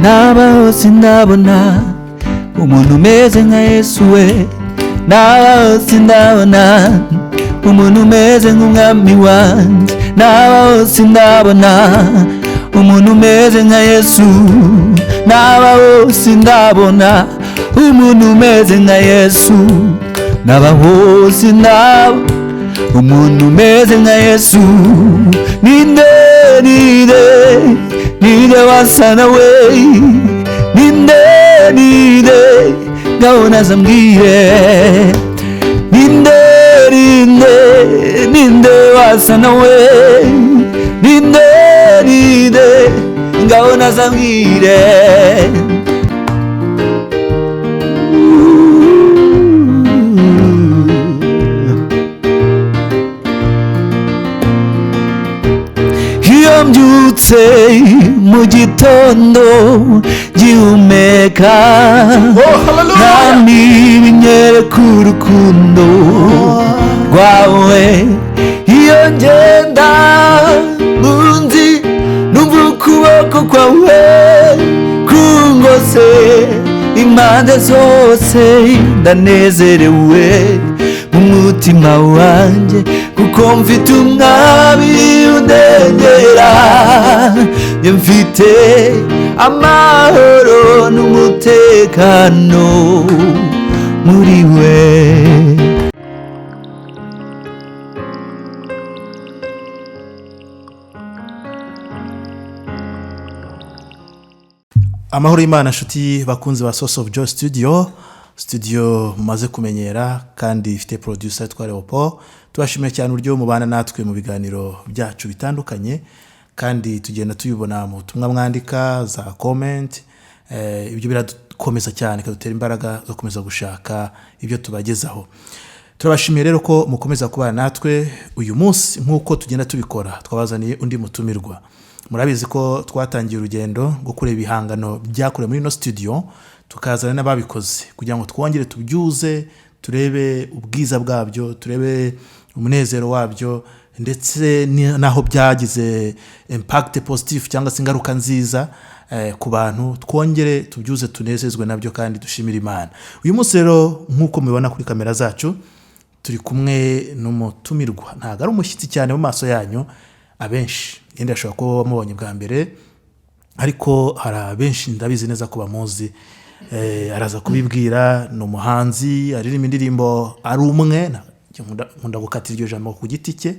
Nabaho sindabona umuntu umeze nka Yesu we, nabaho sindabona umuntu umeze nk'umwami wanjye, nabaho sindabona umuntu umeze nka Yesu, nabaho sindabona umuntu umeze nka Yesu, nabaho sindabona umuntu umeze nka Yesu. Ninde, ninde, ninde wasa nawe, ninde, ninde, ngaho nazambwire, ninde, ninde, ninde wasa nawe, ninde, ninde, ngaho nazambwire. Iyo mbyutse mu gitondo gihumeka, nta binyereka urukundo rwawe. Iyo ngenda mu nzi numva ukuboko kwawe kungose impande zose, ndanezerewe mu mutima wanjye kuko mfite umwami undengera, mfite amahoro n'umutekano muri we. Amahoro y'Imana nshuti bakunzi ba Source of Joy Studio, studio mumaze kumenyera kandi ifite producer yitwa Leopold. Tubashimiye cyane uburyo mubana natwe mu biganiro byacu bitandukanye, kandi tugenda tubibona mu butumwa mwandika za comment, ibyo biradukomeza cyane bikadutera imbaraga zo gukomeza gushaka ibyo tubagezaho. Turabashimiye rero ko mukomeza kubana natwe uyu munsi. Nk'uko tugenda tubikora, twabazaniye undi mutumirwa. Murabizi ko twatangiye urugendo rwo kureba ibihangano byakorewe muri ino studio, tukazana n'ababikoze kugira ngo twongere tubyuze, turebe ubwiza bwabyo, turebe umunezero wabyo, ndetse n'aho byagize impact positive cyangwa se ingaruka nziza ku bantu, twongere tubyuze tunezezwe nabyo kandi dushimire Imana. Uyu munsi rero nk'uko mubibona kuri kamera zacu, turi kumwe n'umutumirwa, ntabwo ari umushyitsi cyane mu maso yanyu abenshi, yenda ashobora kuba bamubonye bwa mbere, ariko hari abenshi ndabizi neza ko bamuzi. Araza kubibwira, ni umuhanzi aririmba indirimbo ari umwe, nkunda gukatira iryo jambo ku giti cye,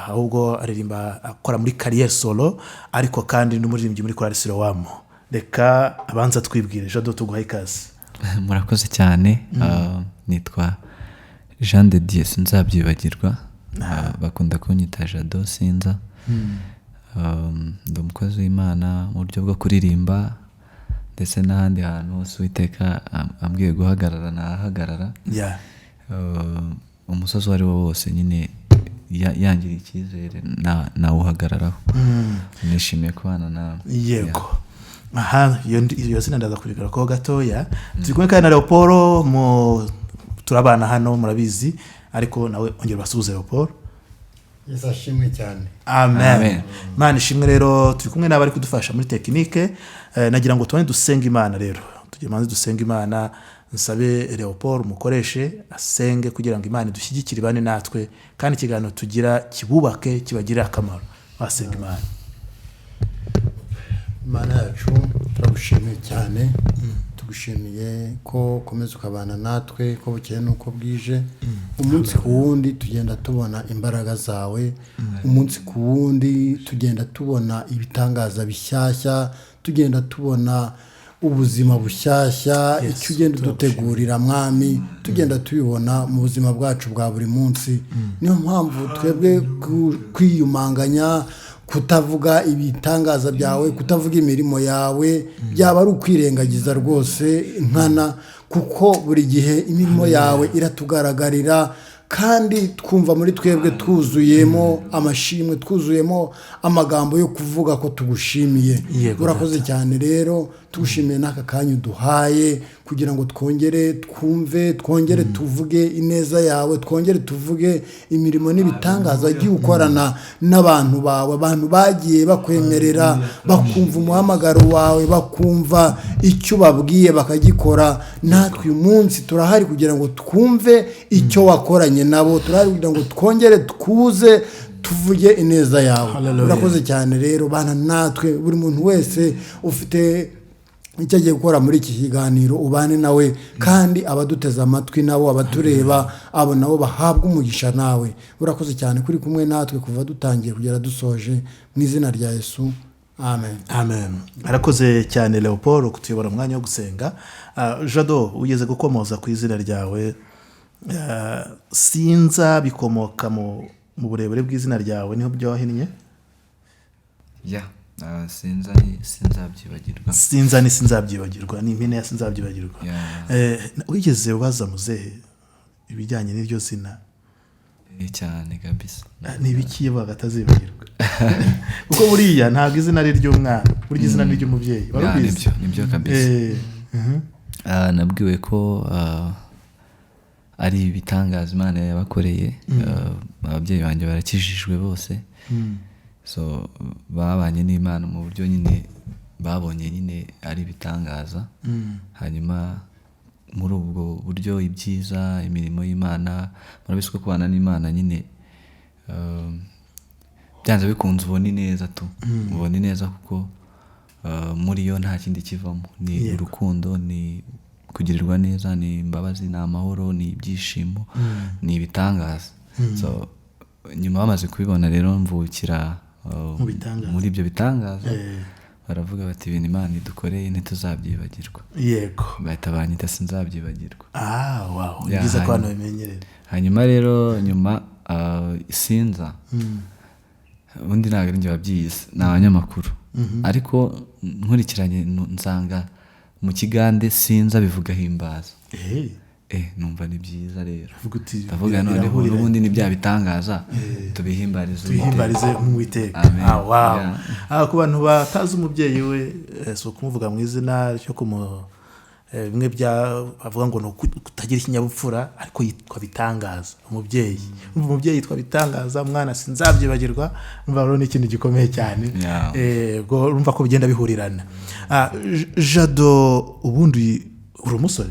ahubwo aririmba akora muri carrière solo, ariko kandi n'umuririmbyi muri Korali Siloam. Reka abanza twibwire. Jado, tuguha ikaze. Murakoze cyane. Nitwa Jean de Dieu sinzabyibagirwa, bakunda kunyita Jado Sinza. Ndi umukozi w'Imana mu buryo bwo kuririmba ndetse n'ahandi hantu hose Uwiteka ambwiye guhagarara nahagarara. Umusozi uwo ari wo wose nyine yangiriye icyizere nawuhagararaho. Nishimiye kubana nawe. Yego. Aha iyo zina ndaza kurigarukaho gatoya. Turi kumwe kandi na Leopold, turabana hano murabizi, ariko nawe ongera ubasuhuze Leopold. Yesu ashimwe cyane. Amen. Imana ishimwe. Rero turi kumwe n'abari kudufasha muri tekinike. Nagira ngo tubone dusenge Imana rero. Tujye manze dusenge Imana, nsabe Leopold umukoreshe asenge kugira ngo Imana idushyigikire ibane natwe, kandi ikiganiro tugira kibubake kibagirire akamaro. Basenga Imana. Imana yacu turagushimiye cyane, tugushimiye ko ukomeza ukabana natwe ko bukeye n'uko bwije. Umunsi ku wundi tugenda tubona imbaraga zawe, umunsi ku wundi tugenda tubona ibitangaza bishyashya, tugenda tubona ubuzima bushyashya, icyo ugenda udutegurira mwami, tugenda tubibona mu buzima bwacu bwa buri munsi. Niyo mpamvu twebwe kwiyumanganya, kutavuga ibitangaza byawe, kutavuga imirimo yawe, byaba ari ukwirengagiza rwose nkana, kuko buri gihe imirimo yawe iratugaragarira Kandi twumva muri twebwe twuzuyemo amashimwe, twuzuyemo amagambo yo kuvuga ko tugushimiye. Urakoze cyane rero, tugushimiye n'aka kanya uduhaye kugira ngo twongere twumve, twongere tuvuge ineza yawe, twongere tuvuge imirimo n'ibitangaza wagiye ukorana n'abantu bawe, abantu bagiye bakwemerera, bakumva umuhamagaro wawe, bakumva icyo ubabwiye bakagikora. Natwe uyu munsi turahari kugira ngo twumve icyo wakoranye nabo, turahari kugira ngo twongere twuze tuvuge ineza yawe. Urakoze cyane rero, bana natwe, buri muntu wese ufite icyo agiye gukora muri iki kiganiro ubane nawe, kandi abaduteze amatwi nabo, abatureba abo nabo bahabwa umugisha nawe. Urakoze cyane kuri kumwe natwe kuva dutangiye kugera dusoje, mu izina rya Yesu, amen. Amen. Arakoze cyane Leopold kutuyobora umwanya wo gusenga. Jado, ugeze gukomoza ku izina ryawe, Sinza bikomoka mu burebure bw'izina ryawe, niho byahinnye? Ya, Sinza ni sinzabyibagirwa. Sinza ni sinzabyibagirwa, ni impine ya sinzabyibagirwa. Wigeze ubaza muzehe ibijyanye n'iryo zina? Cyane kabisa. Ni ibiki bagatazibagirwa? Kuko buriya ntabwo izina ari ry'umwana, burya izina ni ry'umubyeyi. Wari ubizi? Nibyo kabisa. Nabwiwe ko ari ibitangaza Imana yabakoreye. Ababyeyi banjye barakijijwe bose, so babanye n'Imana mu buryo nyine babonye nyine ari ibitangaza. Hanyuma muri ubwo buryo ibyiza, imirimo y'Imana, murabizi ko kubana n'Imana nyine byanze bikunze ubona ineza tu, ubona ineza kuko muri yo nta kindi kivamo, ni urukundo, ni kugirirwa neza, ni imbabazi, ni amahoro, ni ibyishimo, ni ibitangaza. So nyuma bamaze kubibona rero mvukira muri ibyo bitangaza, baravuga bati ibintu Imana idukoreye ntituzabyibagirwa. Yego, bahita banyita sinzabyibagirwa. Wow, ni byiza ko abantu babimenyerera. Hanyuma rero nyuma Sinza ubundi ntabwo ari njye wabyize, ni abanyamakuru, ariko nkurikiranye nsanga mu Kigande Sinza bivuga himbaza. Numva ni byiza rero, ndavuga noneho n'ubundi ni bya bitangaza, tubihimbarize mu Uwiteka. Wow. Ku bantu batazi umubyeyi we, si ukumuvuga mu izina ryo bimwe bya bavuga ngo ni kutagira ikinyabupfura, ariko yitwa Bitangaza umubyeyi. Umubyeyi yitwa Bitangaza, umwana sinzabyibagirwa. Umva rero ni ikintu gikomeye cyane. Ubwo urumva ko bigenda bihurirana. Jado, ubundi uri umusore?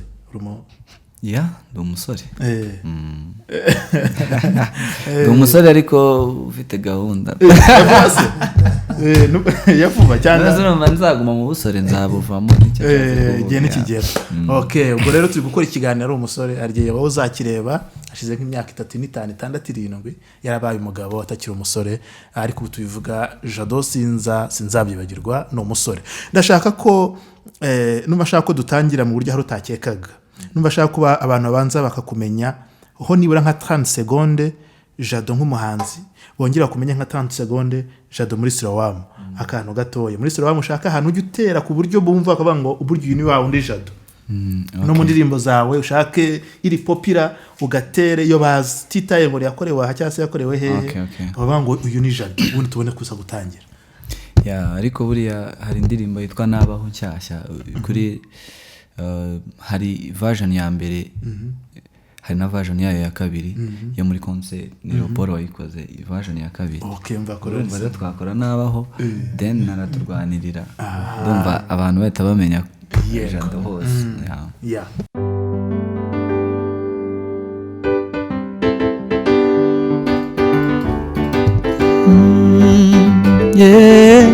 Ya, ndi umusore. Ndi umusore ariko ufite gahunda. Yavuba cyangwa nzaguma mu busore, nzabuvamo igihe nikigera. Okay, ubwo rero turi gukora ikiganiro ari umusore, arye wowe uzakireba ashize nk'imyaka 3, 5, 6, 7 yarabaye umugabo atakiri umusore, ariko ubu tubivuga Jado Sinza sinzabyibagirwa ni umusore. Ndashaka ko numva ashaka ko dutangira mu buryo hari utakekaga. Numva ashaka kuba abantu babanza bakakumenya ho nibura nka 30 seconde Jado nk'umuhanzi, bongera kumenya nka 30 seconde Jado muri Siloam. Akantu gatoya muri Siloam ushaka ahantu ujya utera ku buryo bumva bakavuga ngo uburyo uyu ni wawe undi Jado. No mu ndirimbo zawe ushake iri popira ugatere iyo bazi titaye ngo yakorewe aha cyangwa se yakorewe hehe, bavuga ngo uyu ni Jado, ubundi tubone kuza gutangira. Ya, ariko buriya hari indirimbo yitwa Nabaho nshyashya kuri hari version ya mbere, hari na version yayo ya kabiri yo muri concert, ni Leopold wayikoze version ya kabiri. Okay, mva korora twakora Nabaho, then naraturwanirira. Ndumva abantu bahita bamenya Jado hose. Yeah. Yeah.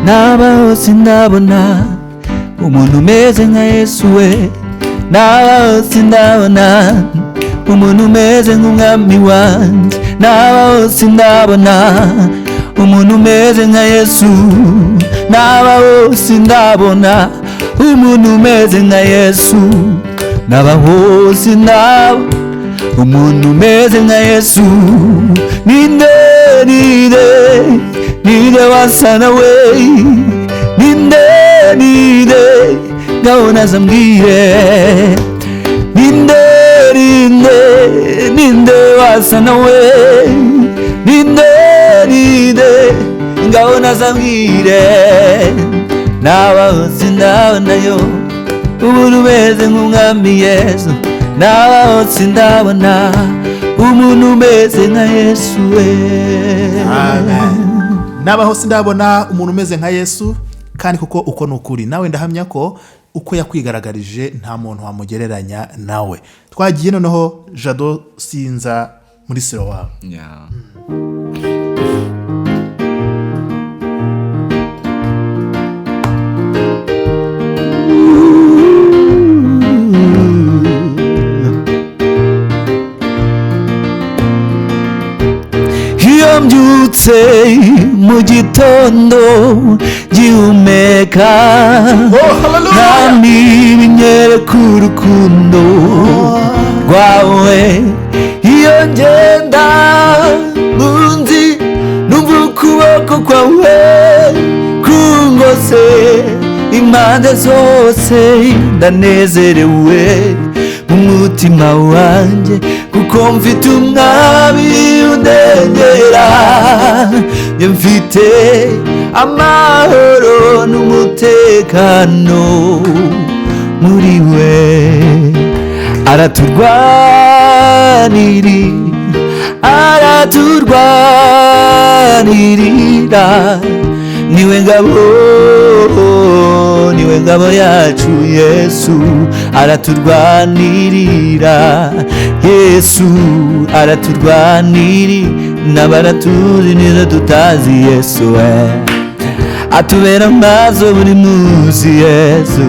Nabaho sindabona umuntu umeze nka Yesu we, nabaho sindabona umuntu umeze nk'umwami wanjye, nabaho sindabona umuntu umeze nka Yesu, nabaho sindabona umuntu umeze nka Yesu, nabaho sindabona umuntu umeze nka Yesu. Ninde, ninde, ninde wasa nawe, Ninde, ninde, ngaho nazambwire. Ninde, ninde, ninde wasa nawe. Ninde, ninde, ngaho nazambwire. Nabaho sindabonayo umuntu umeze nk'umwami Yesu. Nabaho sindabona umuntu umeze nka Yesu we. Amen. Nabaho sindabona umuntu umeze nka Yesu, kandi kuko uko ni ukuri. Nawe ndahamya ko uko yakwigaragaje nta muntu wamugereranya nawe. Twagiye noneho Jado Sinza muri Siloam. Yeah. Iyo mbyutse mu gitondo gihumeka, nta binyereka urukundo rwawe. Iyo ngenda mu nzi numva ukuboko kwawe kungose impande zose, ndanezerewe mu mutima wanjye kuko mfite umwami undengera. Njye mfite amahoro n'umutekano muri we. Araturwaniri, araturwanirira, niwe ngabo, niwe ngabo yacu Yesu. Araturwanirira Yesu, araturwaniri, n'abaratuzi nizo tutazi Yesu we. Atubera amaso buri munsi Yesu.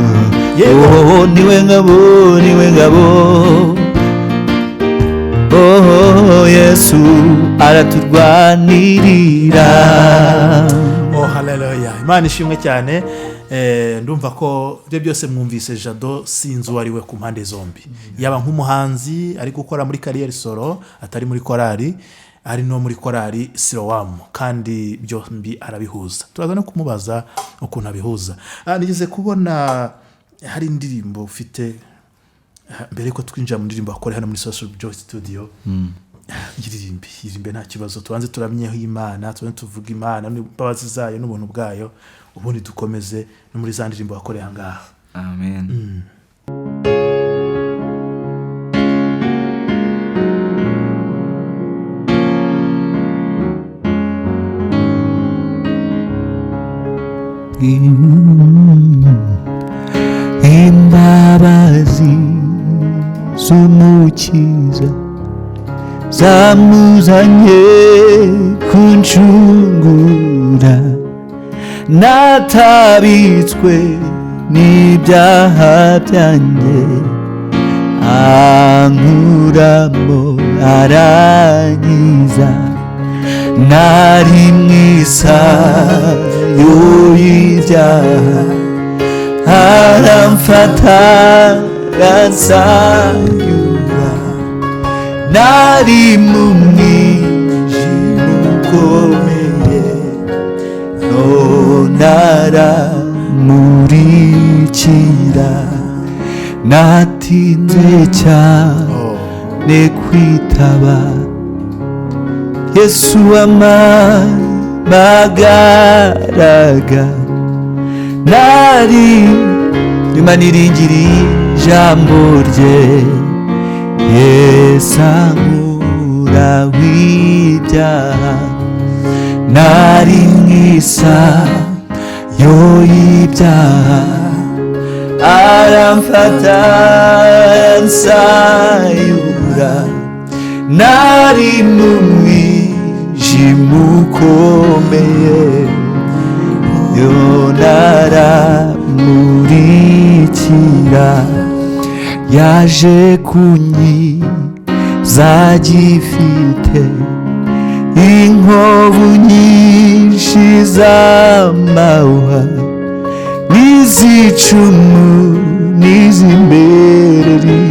Oh, niwe ngabo, niwe ngabo. Oh, Yesu araturwanirira. Oh, haleluya. Imana ishimwe cyane. Ndumva ko ibyo byose mwumvise Jado Sinzi uwo ari we ku mpande zombi. Yaba nk'umuhanzi ari gukora muri carrière solo, atari muri korali, ari no muri korali Siloam, kandi byombi arabihuza. Turaza no kumubaza ukuntu abihuza. Nigeze kubona hari indirimbo ufite mbere ko twinjira mu ndirimbo akora hano muri Source of Joy Studio. Yiririmbe nta kibazo, tubanze turamyeho Imana, tubanze tuvuge Imana n'imbabazi zayo n'ubuntu bwayo, ubundi dukomeze no muri za ndirimbo wakoreye aha ngaha. Amen. Imbabazi z'Umukiza zamuzanye kuncungura, natabitswe n'ibyaha byanjye, ankuramo arankiza. Nari mw'isayo y'ibyaha, aramfata aransayura. Nari mu mwijima ukomeye, none aramurikira. Natinze cyane kwitaba Yesu wampamagaraga, nari Imana iringiriye ijambo rye. Yesu ankura w'ibyaha, nari mw'isayo y'ibyaha, aramfata aransayura. Nari mu mwijima ukomeye, none aramurikira. Yaje kunkiza gifite inkovu nyinshi z'amahwa, n'izicumu n'iz'imbereri,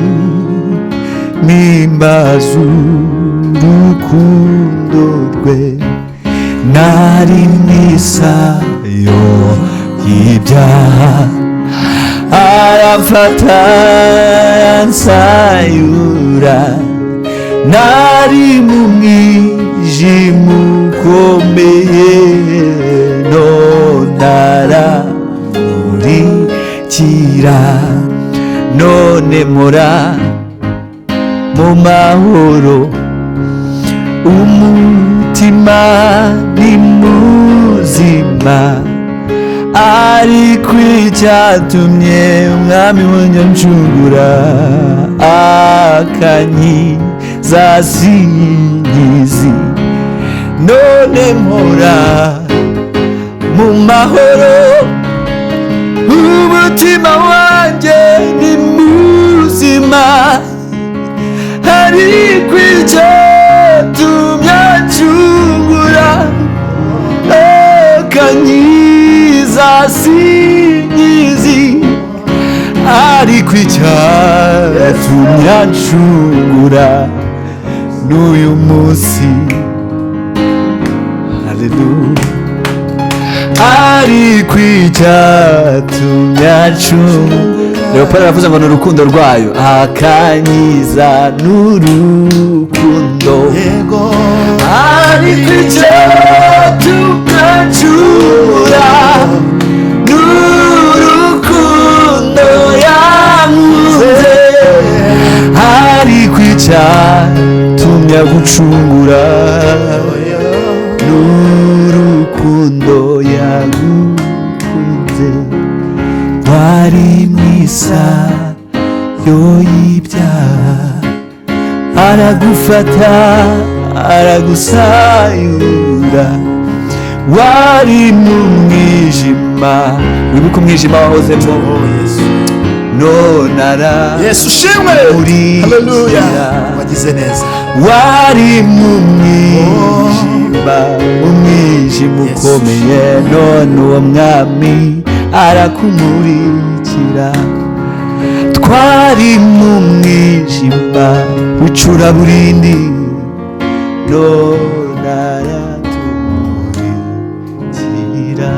mpimbaza urukundo rwe. Nari mw'isayo y'ibyaha, aramfata ansayura. Nari mu mwijima ukomeye, none aramurikira. None mpora mu mahoro, umutima ni muzima, ariko icyatumye umwami wanyancungura akankiza sinkizi. None mpora mu mahoro, umutima wanjye ni muzima, ariko icyatumye ancungura akankiza sinkizi, ariko icyatumye ancungura n'uyu munsi, haleluya, ariko icyatumye ancungura. Leopold aravuze ngo ni urukundo rwayo, akankiza n'urukundo, Yego. Ariko icyatumye ancungura n'urukundo yankunze, ariko icyatumye agucungura n'urukundo yagukunze. Wari mw'isayo y'ibyaha, aragufata aragusayura. Wari mu mwijima, wibuke umwijima wahozemo, none ara Yesu ushimwe. Uri- Haleluya, wagize neza. Wari mu mwijima, mu mwijima ukomeye, none uwo mwami arakumurikira. Twari mu mwijima w'icuraburindi, none aratumurikira.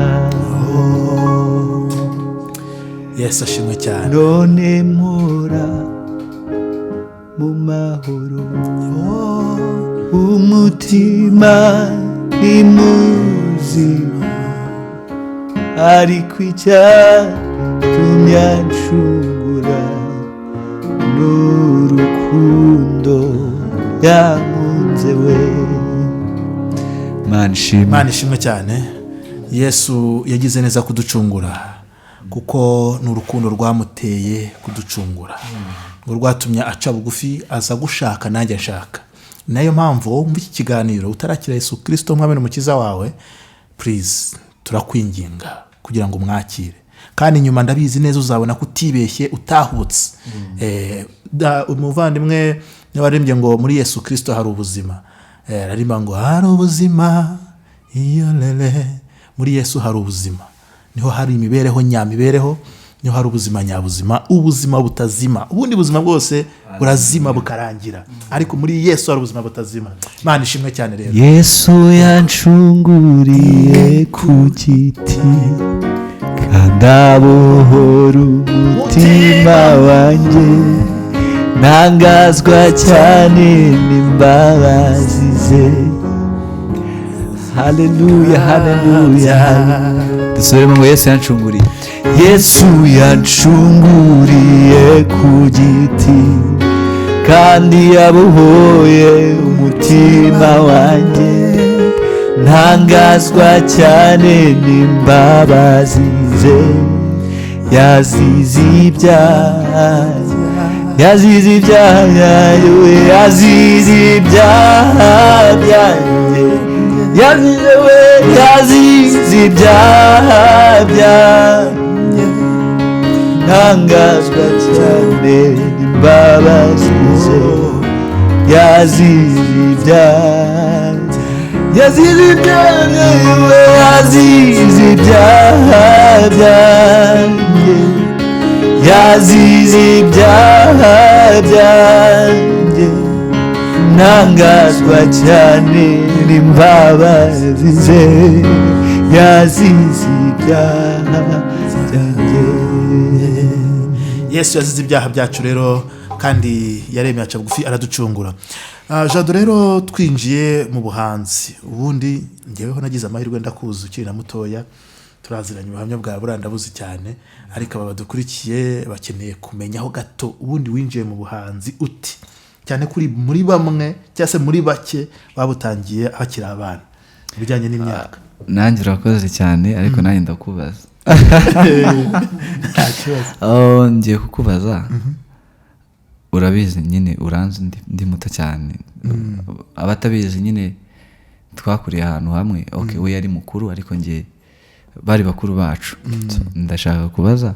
Yesu ashimwe cyane. None mpora mu mahoro, umutima ni muzima, ariko icyatumye ancungura n'urukundo yankunze we. Mana ishimwe. Imana ishimwe cyane. Yesu yagize neza kuducungura, kuko ni urukundo rwamuteye kuducungura, ngo rwatumye aca bugufi aza gushaka nanjye nshaka. Nayo mpamvu wowe wumva iki kiganiro utarakira Yesu Kirisito mwami n'umukiza wawe, please, turakwinginga kugira ngo umwakire, kandi nyuma ndabizi neza uzabona ko utibeshye, utahutse. Umuvandimwe niba waririmbye ngo muri Yesu Kirisito hari ubuzima, aririmba ngo hari ubuzima, iyo lele muri Yesu hari ubuzima, niho hari imibereho nyamibereho, niho hari ubuzima nyabuzima, ubuzima butazima. Ubundi buzima bwose burazima bukarangira, ariko muri Yesu hari ubuzima butazima. Imana ishimwe cyane rero. Yesu yancunguriye ku giti, kandi abohora umutima wanjye. Ntangazwa cyane n'imbabazi ze. Haleluya, haleluya! Dusubiremo ngo Yesu yancunguriye. Yesu yancunguriye ku giti, kandi yabohoye umutima wanjye. Ntangazwa cyane n'imbabazi ze. Yazize ibyaha, yazize ibyaha byanjye, yazize ibyaha byanjye, yazize we, yazize ibyaha byanjye. Ntangazwa cyane n'imbabazi ze. Yazize ibyaha, yazize ibyaha byanjye, yazize ibyaha byanjye, yazize ibyaha byanjye. Ntangazwa cyane n'imbabazi ze. Yazize ibyaha. ibyaha byanjye. Yesu yazize ibyaha byacu rero, kandi yaremeye aca bugufi araducungura. Jado rero, twinjiye mu buhanzi. Ubundi ngeweho nagize amahirwe, ndakuzi ukiri na mutoya, turaziranye, ubuhamya bwa buriya ndabuzi cyane, ariko aba badukurikiye bakeneye kumenyaho gato. Ubundi winjiye mu buhanzi uti cyane kuri muri bamwe cyangwa se muri bake babutangiye bakiri abana mu bijyanye n'imyaka? Nanjye urakoze cyane, ariko nanjye ndakubaza. Nta kibazo. Oh, ngiye kukubaza. Urabizi nyine, uranzi ndi muto cyane. Abatabizi nyine, twakuriye ahantu hamwe. Okay, we yari mukuru, ariko njye bari bakuru bacu. So, ndashaka kubaza,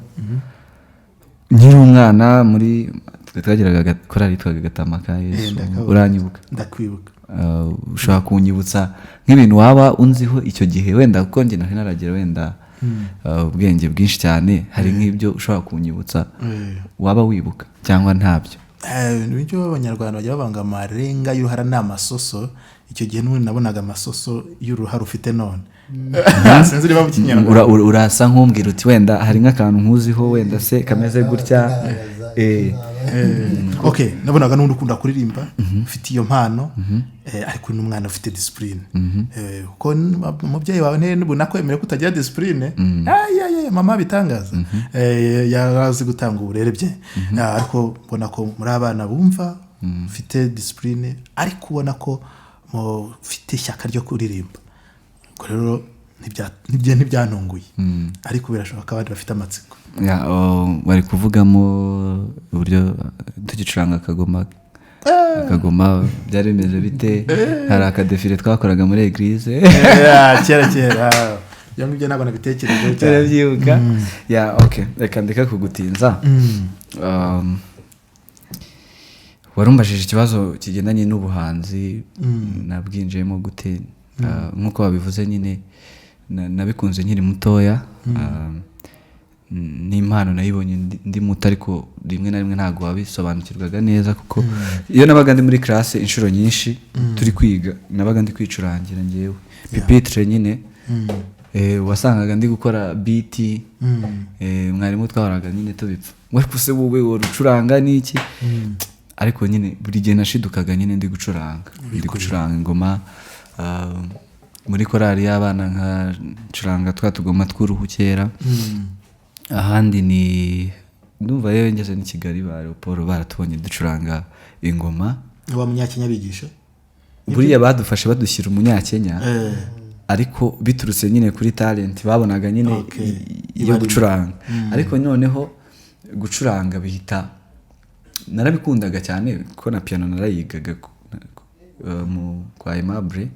nkiri umwana muri twe twagiraga korali yitwaga Gatama ka Yesu. Ndakabona. Uranyibuka? Ndakwibuka. Ushobora kunyibutsa nk'ibintu waba unziho icyo gihe wenda, kuko njye nari naragera wenda ubwenge bwinshi cyane, hari nk'ibyo ushobora kunyibutsa waba wibuka cyangwa ntabyo? Ibyo Abanyarwanda bajya bavanga amarenga y'uruhara ni amasoso. Icyo gihe n'ubundi nabonaga amasoso y'uruhara ufite none, sinzi niba mu Kinyarwanda. Urasa nk'umbwira uti wenda hari nk'akantu nkuziho wenda se kameze gutya. Ok, nabonaga n'undi ukunda kuririmba, ufite iyo mpano, ariko n'umwana ufite discipline, kuko umubyeyi wawe n'ubu nakwemera ko utagira discipline. Ay, ay, ay, mama bitangaza. Yari azi gutanga uburere bye. Ariko mbona ko muri abana bumva, ufite discipline, ariko ubona ko mufite ishyaka ryo kuririmba. Ubwo rero ntibyantunguye, ariko birashoboka ko abandi bafite amatsiko. Yeah, oh, bari kuvugamo uburyo tugicuranga akagoma. Akagoma byari bimeze bite? Hari akadéfilé twakoraga muri église. Yeah, kera kera, ibyo ngibyo ntabwo nabitekerejeho cyane. Turabyibuka. Yeah, okay, reka ndeke kugutinza. Warumbajije ikibazo kigendanye n'ubuhanzi nabwinjiyemo gute. Nk'uko wabivuze nyine, nabikunze nkiri mutoya. N'impano nayibonye ndi muto, ariko rimwe na rimwe ntabwo wabisobanukirwaga neza, kuko iyo nabaga ndi muri classe, inshuro nyinshi turi kwiga nabaga ndi kwicurangira ngewe pupitre nyine. Wasangaga ndi gukora beat. Mwarimu twahoraga nyine tubipfa we kuse wowe ucuranga n'iki, ariko nyine buri gihe nashidukaga nyine ndi gucuranga ingoma. Muri korali y'abana nkacuranga twa tugoma tw'uruhu kera. Ahandi ni ndumva yewe ngeze n'i Kigali, ba Leopold baratubonye ducuranga ingoma. Wa Munyakenya bigisha? Buriya badufashe badushyira Umunyakenya, ariko biturutse nyine kuri talent babonaga nyine yo Ibarimo. gucuranga. Ariko noneho gucuranga bihita narabikundaga cyane, kuko na piano narayigaga kwa Aimable.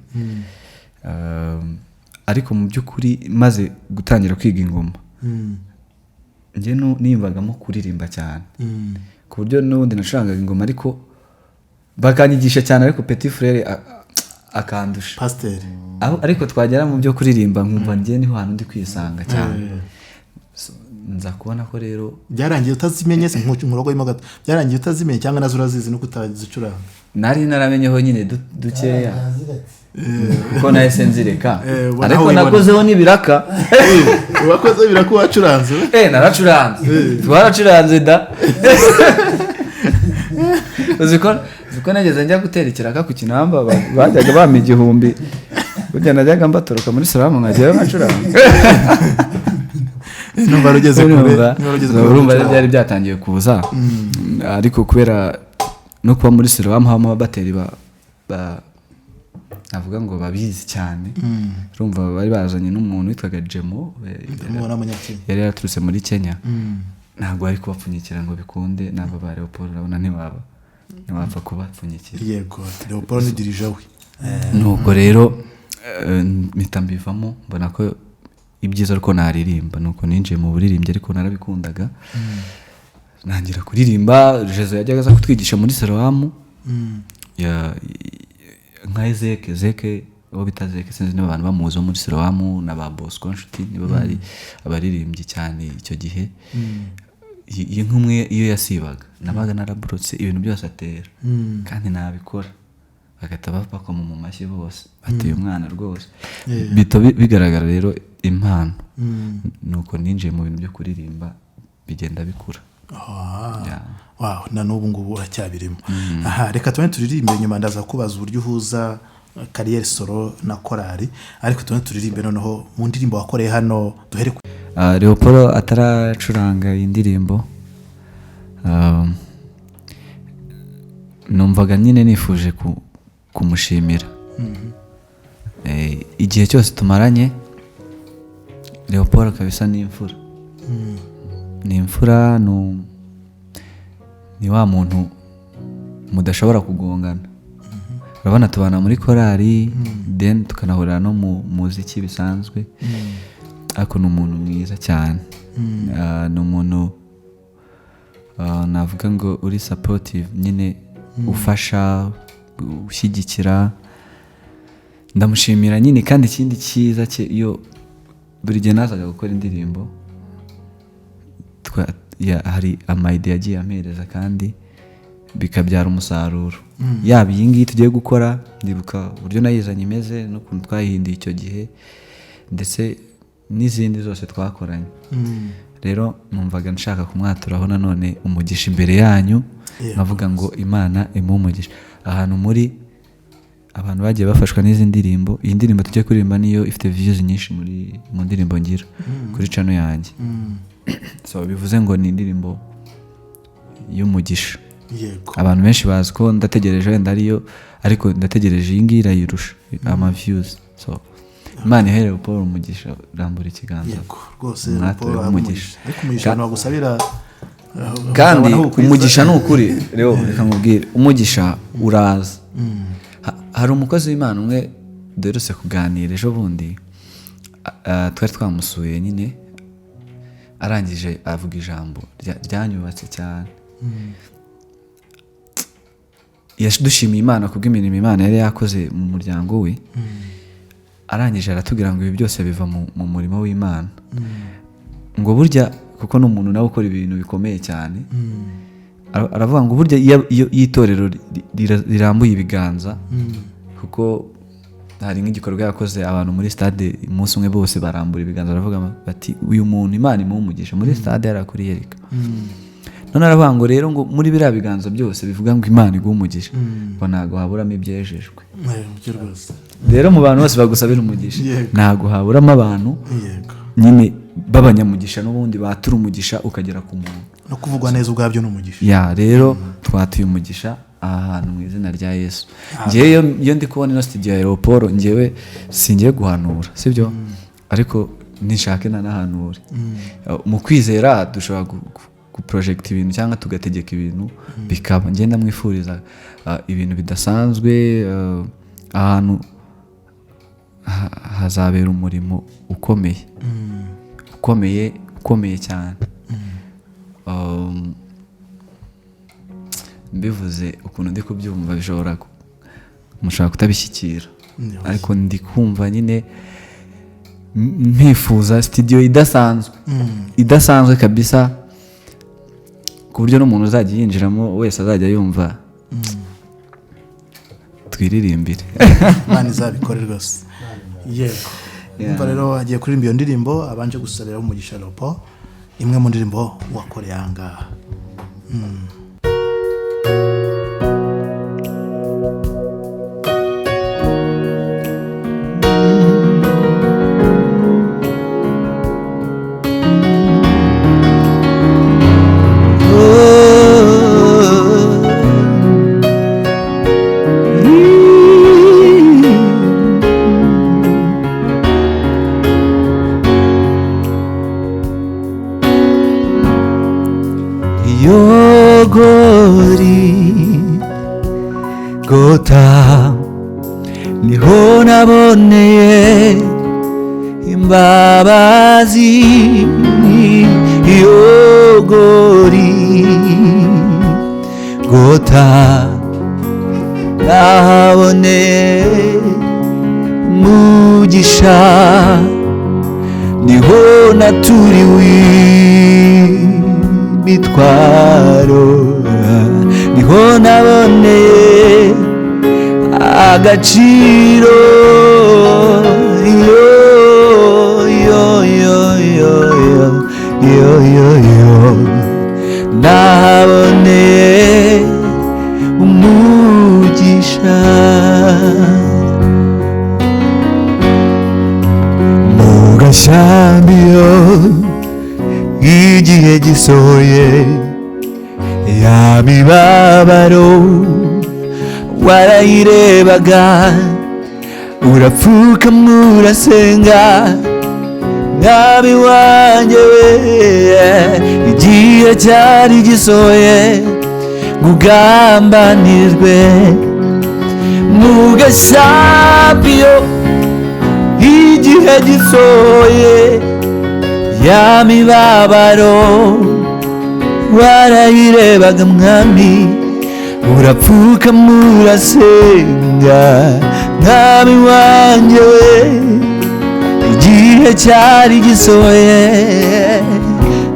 Ariko mu by'ukuri maze gutangira kwiga ingoma, njye niyumvagamo kuririmba cyane, ku buryo n'ubundi nacurangaga ingoma ariko bakanyigisha cyane, ariko petit frère akandusha. Pasiteri. Aho ariko twagera mu byo kuririmba nkumva njye niho hantu ndi kwisanga cyane. So, nza kubona ko rero Byarangiye utazimenye se? Nkurogoyemo gato, byarangiye utazimenye cyangwa nazo urazizi nuko utazicuranga? Nari naramenyeho nyine dukeya. Yaziretse. Kuko nahise nzireka. Ubona Ariko aho wibona. nakozeho n'ibiraka. Wakoze birakuba wacuranze? Naracuranze, twaracuranze da. Uzi ko nageze njya gutera ikiraka ku Kinamba, bajyaga bampa 1000. Burya najyaga mbatoroka muri salamu nkajyayo nkacuranga. Numva rugeze kure. Urumva Numva rugeze kure. Urumva rero byari byatangiye kuza, ariko kubera no kuba muri silamu habamo ababateri navuga ngo babizi cyane. Urumva bari bazanye n'umuntu witwaga Jemo. Ndamubona, Munyakenya. Yari yaraturutse muri Kenya. Ntabwo bari kubapfunyikira ngo bikunde n'aba ba Leopold, urabona ntiwapfa kubapfunyikira. Yego, Leopold ni dirija we. Nuko rero mpita mbivamo, mbona ko ibyiza ariko naririmba. Nuko ninjiye mu buririmbyi, ariko narabikundaga, ntangira kuririmba. Jezo yajyaga aza kutwigisha muri Salowamu, nka Ezeke, Zeke uwo bita Zeke, sinzi niba abantu bamuzi wo muri Salowamu, na ba Bosco Nshuti nibo bari abaririmbyi cyane icyo gihe. Iyo nk'umwe iyo yasibaga nabaga naraburutse ibintu byose atera kandi nabikora. Bagahita bakoma mu mashyi bose, bati uyu mwana rwose. Bihita bigaragara rero impano. Nuko ninjiye mu bintu byo kuririmba, bigenda bikura. Yeah. Wow, na n'ubu ngubu uracyabirimo. Aha reka tubone turirimbe, nyuma ndaza kubaza uburyo uhuza carrière solo na korali, ariko tubone turirimbe noneho mu ndirimbo wakoreye hano, duhere ku Leopold ataracuranga iyi ndirimbo, numvaga nyine nifuje kumushimira. Igihe cyose tumaranye, Leopold kabisa ni imfura, ni imfura, ni wa muntu mudashobora kugongana. Urabona tubana muri korali, then tukanahurira no mu muziki bisanzwe, ariko ni umuntu mwiza cyane. Ni umuntu, navuga ngo uri supportive nyine, ufasha, ushyigikira. Ndamushimira nyine. Kandi ikindi cyiza cye, iyo buri gihe nazaga gukora indirimbo, hari ama idea yagiye ampereza kandi bikabyara umusaruro. Yaba iyi ngiyi tugiye gukora, ndibuka uburyo nayizanye imeze n'ukuntu twayihinduye icyo gihe, ndetse n'izindi zose twakoranye. Rero numvaga nshaka kumwaturaho nanone umugisha imbere yanyu, nkavuga ngo Imana imuhe umugisha ahantu muri. Abantu bagiye bafashwa n'izi ndirimbo. Iyi ndirimbo tugiye kuririmba niyo ifite views nyinshi muri mu ndirimbo ngira kuri channel yanjye. So bivuze ngo ni indirimbo y'umugisha. Abantu benshi bazi ko ndategereje wenda ariyo, ariko ndategereje iyi ngiyi irayirusha ama views. So Imana ihereye Paul umugisha, rambura ikiganza. Yego rwose. Mwatuye Paul umugisha. Ariko umugisha abantu bagusabira, Kandi uzabona aho ukwiza. umugisha ni ukuri rero, reka nkubwire, umugisha uraza. Hari umukozi w'Imana umwe duherutse kuganira ejo bundi, twari twamusuye nyine, arangije avuga ijambo ryanyubatse cyane. Yadushimiye Imana kubw'imirimo Imana yari yakoze mu muryango we. Arangije aratubwira ngo ibi byose biva mu murimo w'Imana, ngo burya kuko ni umuntu nawe ukora ibintu bikomeye cyane. Aravuga ngo burya iyo itorero rirambuye ibiganza, kuko hari nk'igikorwa yakoze, abantu muri stade umunsi umwe bose barambura ibiganza, baravuga bati uyu muntu Imana imuhe umugisha, muri stade yari kuri Yerika. None aravuga ngo rero ngo muri biriya biganza byose bivuga ngo Imana iguhe umugisha, ngo ntabwo haburamo ibyejejwe. Byo rwose. Rero mu bantu bose bagusabira umugisha, ntabwo haburamo abantu nyine b'abanyamugisha n'ubundi batura umugisha ukagera ku muntu. No kuvugwa neza ubwabyo ni umugisha. Ya, rero twatuye umugisha aha hantu mu izina rya Yesu. Njyewe iyo ndi kubona ino studio ya Leopold, njyewe singiye guhanura, sibyo, ariko nishake nanahanure. Mu kwizera dushobora guprojecta ibintu cyangwa tugategeka ibintu bikaba. Ngenda mwifuriza ibintu bidasanzwe, ahantu hazabera umurimo ukomeye, ukomeye, ukomeye cyane. Mbivuze ukuntu ndi kubyumva, bishobora mushobora kutabishyikira, ariko ndi kumva nyine mpifuza studio idasanzwe, idasanzwe kabisa, ku buryo n'umuntu uzajya yinjiramo wese azajya yumva twiririmbire. Imana izabikore rwose. Yego, umva rero agiye kuririmba iyo ndirimbo abanje gusabira umugisha Leopold, imwe mu ndirimbo wakoreye aha ngaha. Yogori gota niho naboneye imbabazi, yogori gota nahaboneye mugisha, niho naturiwe imitwaro, niho naboneye agaciro. Yo yo yo yo yo yo yo, nahaboneye umugisha. Mu gashyamba iyo igihe gisohoye, ya mibabaro warayirebaga, urapfukama urasenga, mwami wanjye we. Igihe cyari gisohoye ngo ugambanirwe. Mu gashyamba iyo igihe gisohoye, ya mibabaro warayirebaga, mwami, urapfukama urasenga, mwami wanjye we. Igihe cyari gisohoye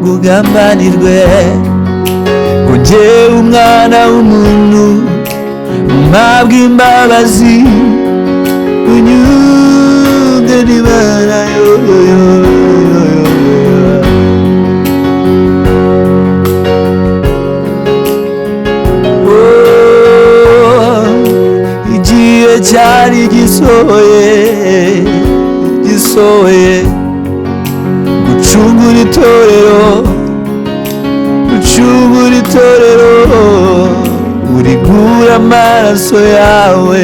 ngo ugambanirwe, ngo njyewe umwana w'umuntu mpabwe imbabazi, unyunge n'Imana. Yo yo yo yo yo. Oh, igihe cyari gisohoye, gisohoye gucungura itorero, gucungura itorero, urigura amaraso yawe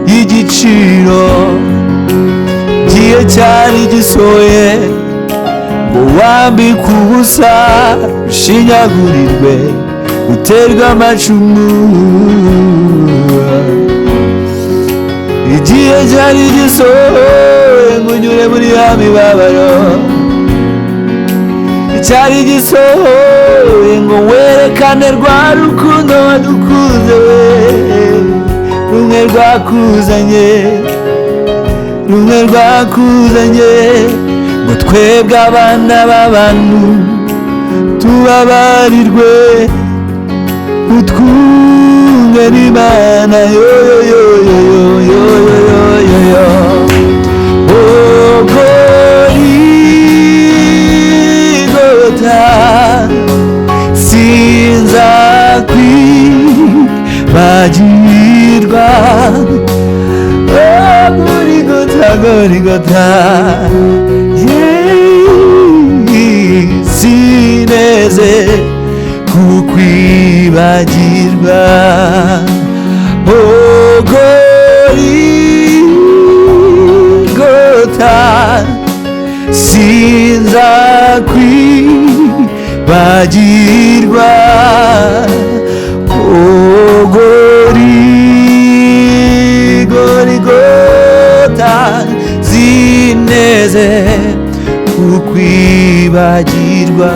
y'igiciro. Igihe cyari gisohoye ngo wambike ubusa, ushinyagurirwe, uterwe amacumu. Igihe cyari gisohoye ngo unyure muri ya mibabaro. Cyari gisohoye ngo werekane rwa rukundo wadukunze we, rumwe rwakuzanye, rumwe rwakuzanye, ngo twebwe abana b'abantu tubabarirwe, utwunge n'Imana. Yo yo yo yo yo yo yo yo. Oh, Gorigota, sinzakwibagirwa. Oh, Gorigota, Gorigota, yeah, sineze kukwibagirwa. Oh, Gorigota, sinzakwibagirwa. Oh, Gorigota, sineze kukwibagirwa.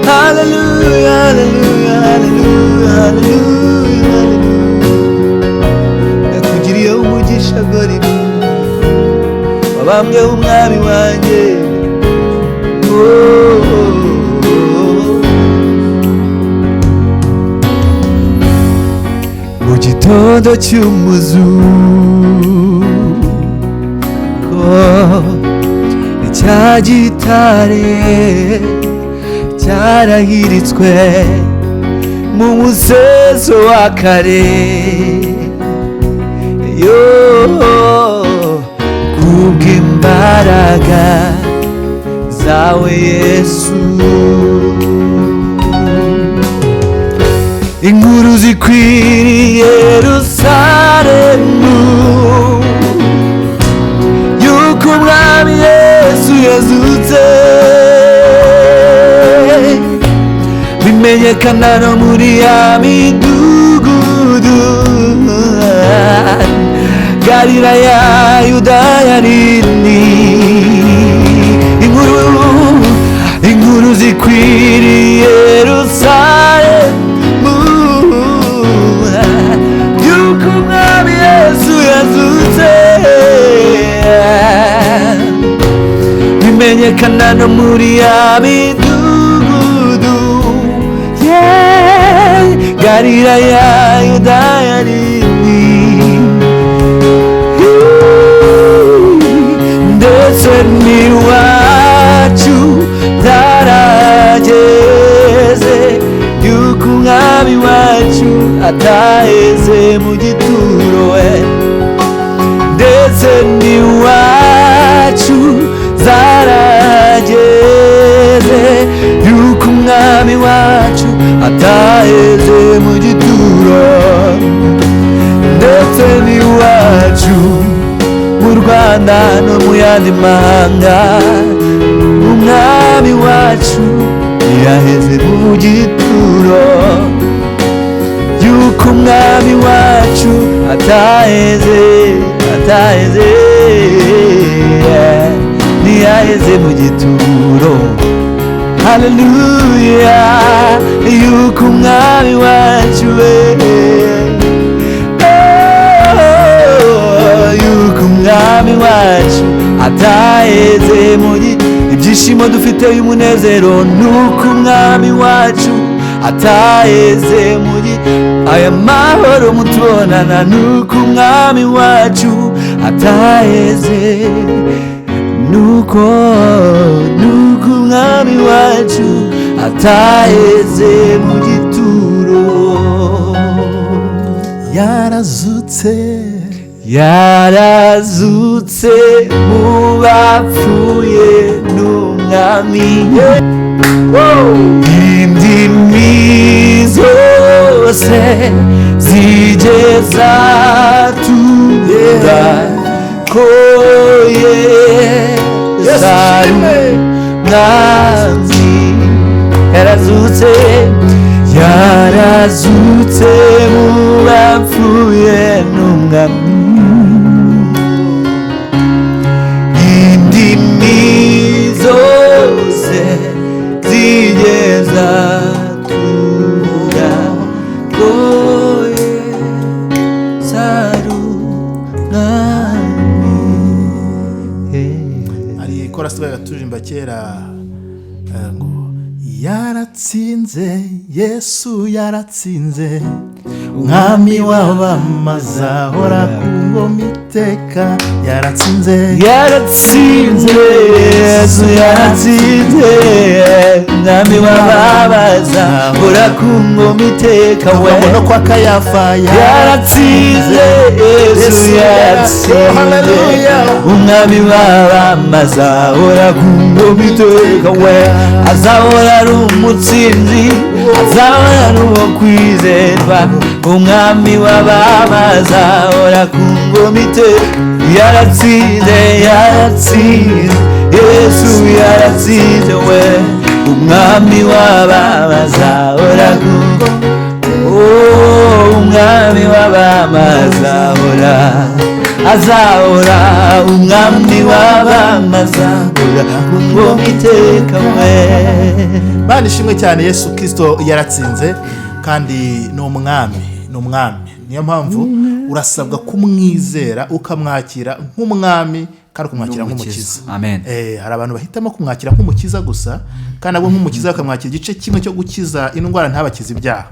Hallelujah, hallelujah, hallelujah, hallelujah, hallelujah. Nakugiriye umugisha Gorigota, wabambwe umwami wanjye. Oh, oh, oh. Mu gitondo cy'umuzuko, cya gitare cyarahiritswe mu museso wa kare. Yo, kubw'imbaraga zawe Yesu, inkuru zikwiriye Yerusalemu yuko umwami Yesu yazutse, bimenyekana no muri ya midugudu, Galilaya, Yudaya nini. Inkuru, inkuru zikwiriye Yerusalemu yuko umwami Yesu yazutse, No muri ya midugudu, yeah, Galilaya, Yudaya n'indi, ndetse n'iwacu byarageze yuko umwami wacu ataheze mu gituro we, ndetse n'iwacu zarageze yuko umwami wacu ataheze mu gituro, ndetse n'iwacu mu Rwanda no mu yandi mahanga, umwami wacu yaheze mu gituro, yuko umwami wacu ataheze, ataheze, ntiyaheze mu gituro. Haleluya, yuko umwami wacu we, oh, yuko umwami wacu ataheze muri ibyishimo dufite y'umunezero, nuko umwami wacu ataheze muri aya mahoro mutubonana, nuko umwami wacu ataheze, nuko umwami wacu ataheze mu gituro. Yarazutse, yarazutse mu bapfuye n'umwami, indimi zose zigeza tura ko Yesu ari umwami. Yarazutse, yarazutse mu bapfuye n'umwami, indimi zose zigeza tura ko Yesu ari umwami. Hari korasi twajyaga turirimba kera, ngo yaratsinze, Yesu yaratsinze, umwami w'abamaza ahora ku ngoma iteka, yaratsinze, yaratsinze, Yesu yaratsinze, umwami w'ababaza ahora ku ngoma iteka we, ngo no kwa Kayafa yaratsinze, Yesu yaratsinze, umwami w'abamaza ahora ku ngoma iteka we, azahora ari umutsinzi, azahora ari uwo kwizerwa, umwami w'abamaza ahora ku ngoma iteka, yaratsinze, yaratsinze, Yesu yaratsinze we, umwami w'abamaza ahora ku ngoma, oh, umwami w'abamaza ahora, azahora, umwami w'abamaza ahora ku ngoma iteka we. Mana ishimwe cyane, Yesu Kristo yaratsinze kandi ni umwami, ni umwami. Niyo mpamvu urasabwa kumwizera ukamwakira nk'umwami kandi ukamwakira nk'umukiza. Amen. Hari abantu bahitamo kumwakira nk'umukiza gusa, kandi abo nk'umukiza bakamwakira igice kimwe cyo gukiza indwara ntabakize ibyaha,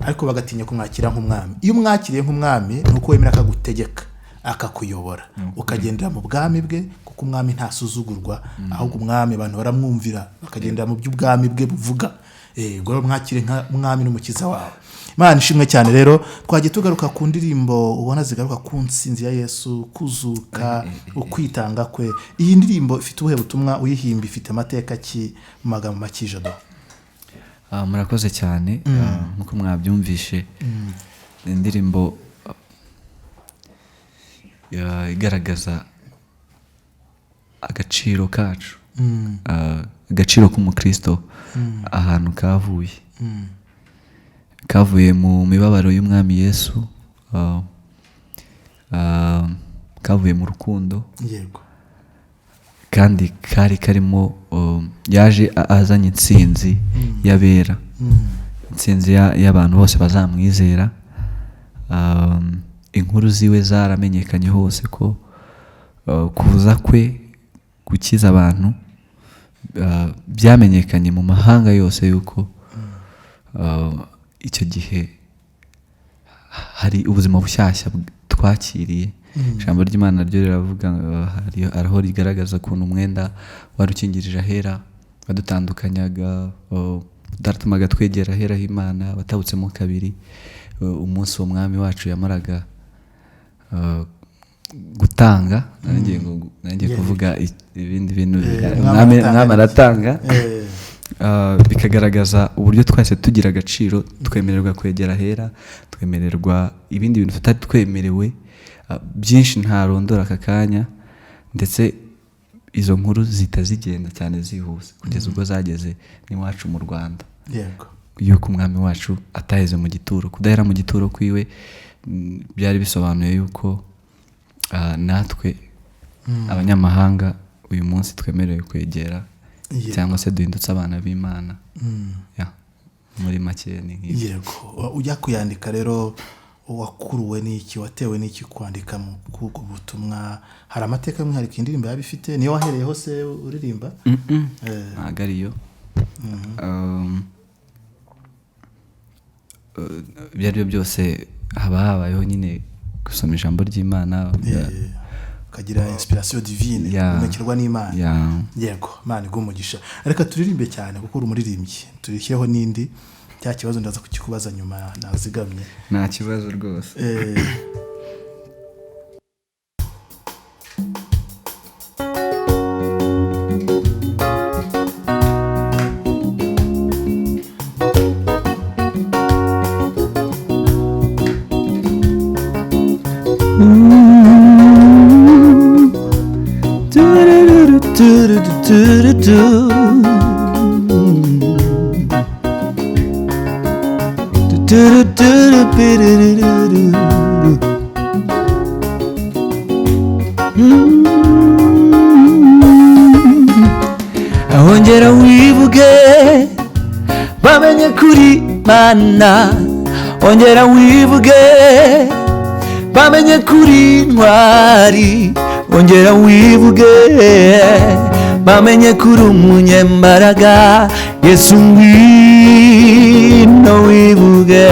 ariko bagatinya kumwakira nk'umwami. Iyo umwakiriye nk'umwami ni uko wemera akagutegeka, akakuyobora, ukagendera mu bwami bwe, kuko umwami ntasuzugurwa, ahubwo umwami abantu baramwumvira bakagendera mu by'ubwami bwe buvuga. Ubwo rero mwakire nk'umwami n'umukiza wawe. Imana ishimwe cyane. Rero twagiye tugaruka ku ndirimbo ubona zigaruka ku nsinzi ya Yesu, kuzuka, ukwitanga kwe. Iyi ndirimbo ifite ubuhe butumwa? Uyihimba ifite amateka ki mu magambo make, Jado? Murakoze cyane. Nk'uko mwabyumvishe, indirimbo igaragaza agaciro kacu, agaciro k'umukristo, ahantu kavuye, kavuye mu mibabaro y'umwami Yesu, kavuye mu rukundo, kandi kari karimo, yaje azanye intsinzi y'abera, intsinzi y'abantu bose bazamwizera. Inkuru ziwe zaramenyekanye hose ko kuza kwe gukiza abantu Byamenyekanye mu mahanga yose yuko icyo gihe hari ubuzima bushyashya twakiriye. Ijambo ry'Imana ryo riravuga, hari aho rigaragaza ukuntu umwenda wari ukingirije ahera wadutandukanyaga, utaratumaga twegera ahera h'Imana, watabutsemo kabiri. Umunsi uwo mwami wacu yamaraga gutanga, nanjye kuvuga ibindi bintu, Umwami aratanga. Umwami aratanga. Bikagaragaza uburyo twese tugira agaciro, twemererwa kwegera ahera, twemererwa ibindi bintu tutari twemerewe, byinshi ntarondora aka kanya. Ndetse izo nkuru zihita zigenda cyane zihuse kugeza ubwo zageze n'iwacu mu Rwanda, yuko umwami wacu ataheze mu gituro. Kudahera mu gituro kwiwe, byari bisobanuye yuko natwe abanyamahanga uyu munsi twemerewe kwegera, cyangwa se duhindutse abana b'Imana. Ya, muri make ni nk'ibyo. Yego, ujya kuyandika rero wakuruwe n'iki, watewe n'iki kwandika mu kubwo butumwa? Hari amateka y'umwihariko indirimbo yaba ifite, niyo wahereyeho se uririmba? Ntabwo ariyo. Ibyo ari byo byose haba habayeho nyine gusoma ijambo ry'Imana, ukagira inspiration divine, umekerwa n'Imana. Yego, Imana iguhe umugisha. Reka turirimbe cyane kuko uri umuririmbyi, turishyireho n'indi. Cya kibazo ndaza kukikubaza nyuma, nazigamye. Nta kibazo rwose. Ahongera wivuge bamenye kuri Mana, ongera wivuge bamenye kuri ntwari, ongera wivuge bamenye kuri umunyembaraga. Yesu ngwino wivuge,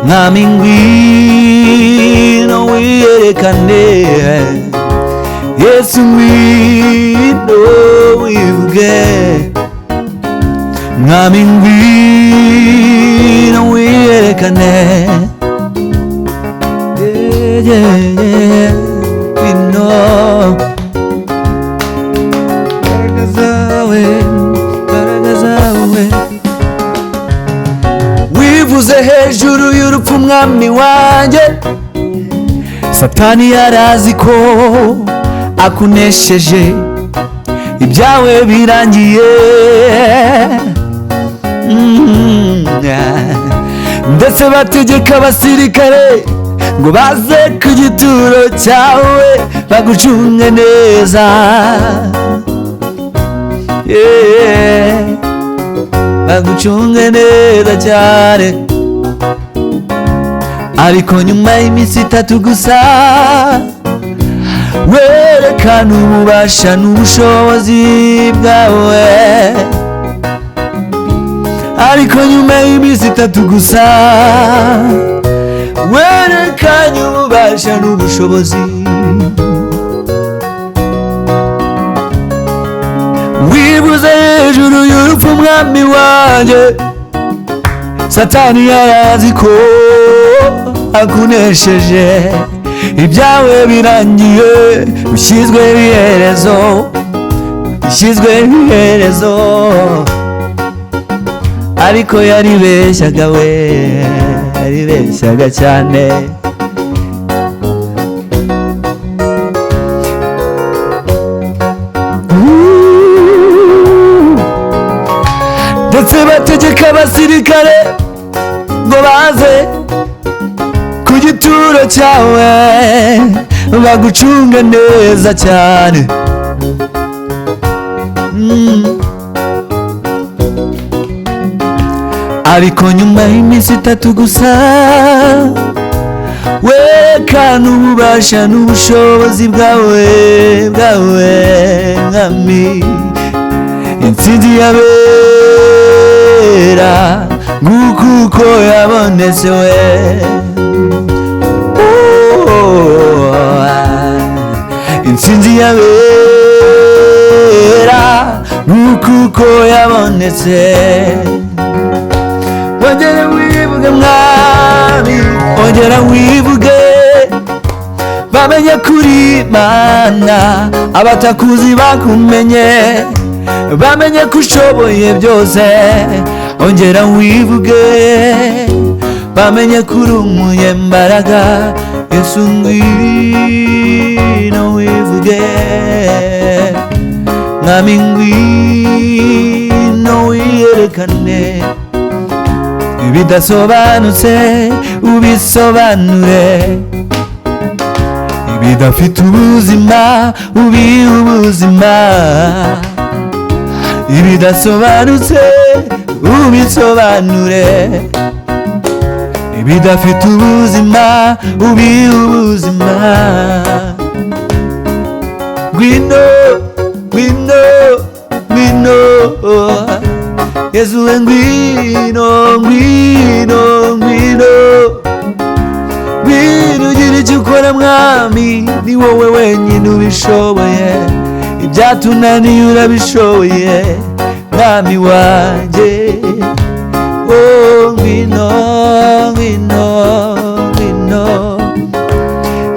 Mwami ngwino wiyerekane, Yesu ngwino wivuge, Mwami ngwino wiyerekane. Yeah, yeah, yeah. Ngwino, imbaraga zawe, imbaraga zawe. Wivuze hejuru y'urupfu mwami wanjye, Satani yarazi ko akunesheje, ibyawe birangiye. Ndetse bategeka abasirikare ngo baze ku gituro cyawe bagucunge neza. Yeah. Bagucunge neza cyane. Ariko nyuma y'iminsi 3 gusa werekana ububasha n'ubushobozi bwawe. Ariko nyuma y'iminsi 3 gusa werekanye ububasha n'ubushobozi. Wibuze hejuru y'urupfu mwami wanjye, Satani yarazi ko akunesheje, ibyawe birangiye, ushyizwe iherezo, ushyizwe iherezo. Ariko yaribeshyaga we, yaribeshyaga cyane. Ndetse bategeka abasirikare ngo baze ku gituro cyawe bagucunge neza cyane. Ariko nyuma y'iminsi 3 gusa Werekana ububasha n'ubushobozi bwawe, bwawe mwami. Intsinzi y'abera nguko uko yabonetse we. Oh, intsinzi y'abera nguko uko yabonetse. Ongera wivuge mwami, ongera wivuge, bamenye kuri Mana, abatakuzi bakumenye, bamenye ko ushoboye byose. Ongera wivuge, bamenye ko uri umunyembaraga. Yesu ngwino wivuge, mwami ngwino wiyerekane, ibidasobanutse ubisobanure, ibidafite ubuzima ubihe ubuzima, ibidasobanutse ubisobanure, ibidafite ubuzima ubihe ubuzima. Ngwino, ngwino, ngwino, Yesu we, ngwino, ngwino, ngwino, ngwino ugira icyo ukora mwami, ni wowe wenyine ubishoboye, ibyatunaniye urabishoboye mwami wanjye. Oh, ngwino, ngwino, ngwino,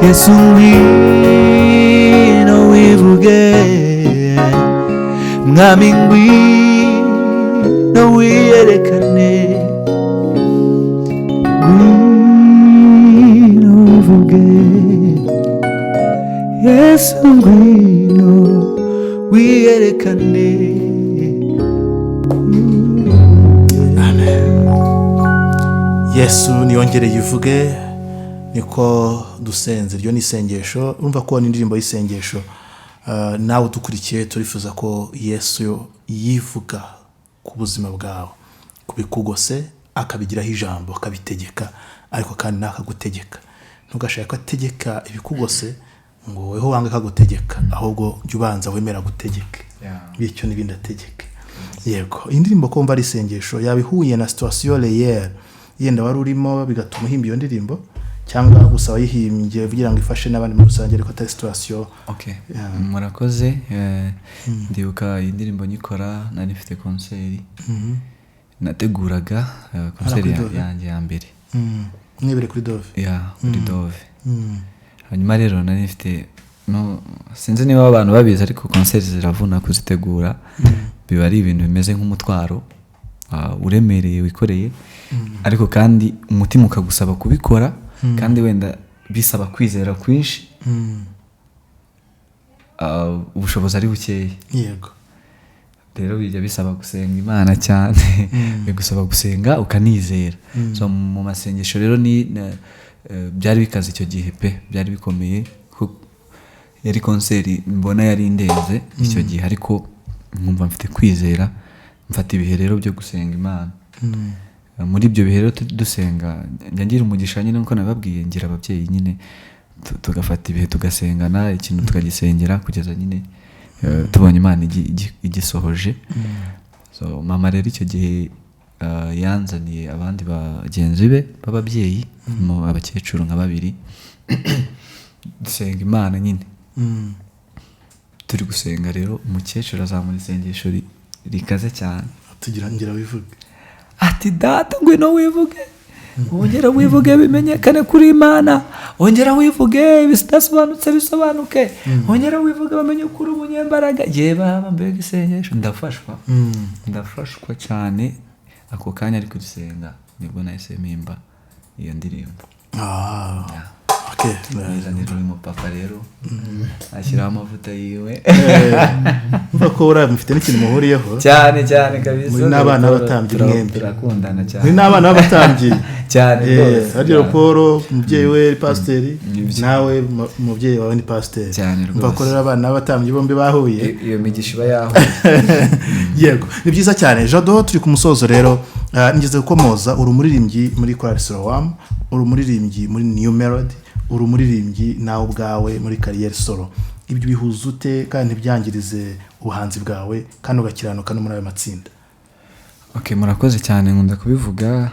Yesu ngwino wivuge, mwami ngwino wiyerekane, ngwino wivuge, Yesu ngwino wiyerekane. Amen. Yesu niyongere yivuge, niko dusenze. Iryo ni isengesho, urumva ko ni indirimbo y'isengesho. Nawe udukurikiye, turifuza ko Yesu yivuga ku buzima bwawe, kubikugose akabigiraho ijambo, akabitegeka, ariko kandi nakagutegeka. Ntugashake ko ategeka ibikugose ngo weho wange akagutegeka, ahubwo jya ubanza wemera gutegeka, bityo n'ibindi ategeke. Yego, iyi ndirimbo ko mva ari isengesho, yaba ihuye na situation réelle yenda wari urimo bigatuma uhimba iyo ndirimbo, cyangwa gusa wayihimbye kugira ngo ifashe n'abandi muri rusange, ariko atari situation? Okay. Murakoze. Ndibuka iyi ndirimbo nyikora nari mfite concert nateguraga, concert kuri Dove? yanjye ya mbere. Mwibere kuri Dove? Ya, kuri Dove. Hanyuma rero nari mfite no, sinzi niba abantu babizi, ariko concert ziravuna kuzitegura, biba ari ibintu bimeze nk'umutwaro uremereye wikoreye, ariko kandi umutima ukagusaba kubikora, kandi wenda bisaba kwizera kwinshi, ubushobozi ari bukeya. Rero bijya bisaba gusenga Imana cyane, bigusaba gusenga ukanizera. So mu masengesho rero ni byari bikaze icyo gihe pe, byari bikomeye, kuko yari concert mbona yari indenze icyo gihe, ariko nkumva mfite kwizera, mfata ibihe rero byo gusenga Imana. Muri ibyo bihe rero dusenga, njya ngira umugisha nyine, nkuko nababwiye, ngira ababyeyi nyine, tugafata ibihe tugasengana, ikintu tukagisengera kugeza nyine tubonye Imana igisohoje. So mama rero icyo gihe yanzaniye abandi bagenzi be b'ababyeyi, mu abakecuru nka babiri, dusenga Imana nyine. Turi gusenga rero, umukecuru azamura isengesho rikaze cyane. Tugira ngira wivuge. Ati: "Data, ngwino wivuge, wongera wivuge, bimenyekane kuri Imana, wongera wivuge, ibidasobanutse bisobanuke, wongera wivuge, bamenye ko uri umunyembaraga." Ye baba, mbega isengesho! Ndafashwa, ndafashwa cyane. Ako kanya ari kudusenga nibwo nahise mpimba iyo ndirimbo. Ah, okay. Nizanira uyu mupapa rero, ashyiraho amavuta yiwe. Umva ko uriya mufite n'ikintu muhuriyeho. Cyane cyane kabisa. Muri n'abana b'abatambyi mwembi. Turakundana cyane. Muri n'abana b'abatambyi. Cyane rwose. Harya Paul umubyeyi we ni pasiteri, Nibyo. nawe umubyeyi wawe ni pasiteri. Cyane Umva ko rwose. rero abana b'abatambyi bombi bahuye. Iyo migisha iba yahuye. Yego, ni byiza cyane. Jado, turi ku musozo rero. Ngeze gukomoza, uri umuririmbyi muri korali Siloam, uri umuririmbyi muri New Melody, uri umuririmbyi nawe ubwawe muri carrière solo. Ibyo bihuza ute kandi ntibyangirize ubuhanzi bwawe, kandi ugakiranuka no muri ayo matsinda? Okay, murakoze cyane, nkunda kubivuga.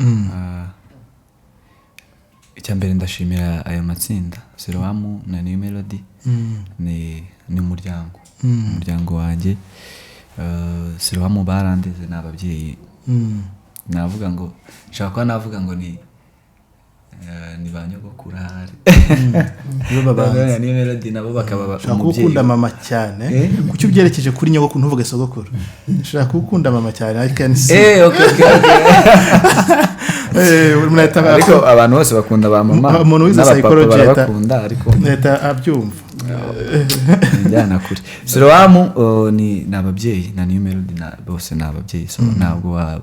Icya mbere, ndashimira ayo matsinda, Siloam na New Melody. Ni umuryango wanjye. Siloam barandeze, ni ababyeyi. Navuga ngo, nshobora kuba navuga ngo ni ba nyogokuru ahari. Nibo babanza. New Melody nabo bakaba Ushobora kuba umubyeyi. ukunda mama cyane. Kuki ubyerekeje kuri nyogokuru, ntuvuge sogokuru? Ushobora kuba ukunda mama cyane, I can see. Okay. Umuntu ahita- Ariko abantu bose bakunda ba mama Umuntu wize n'abapapa psychology barabakunda, ariko leta abyumva. Njyana kure. Siloam ni ababyeyi, na New Melody na bose ni ababyeyi. So ntabwo wa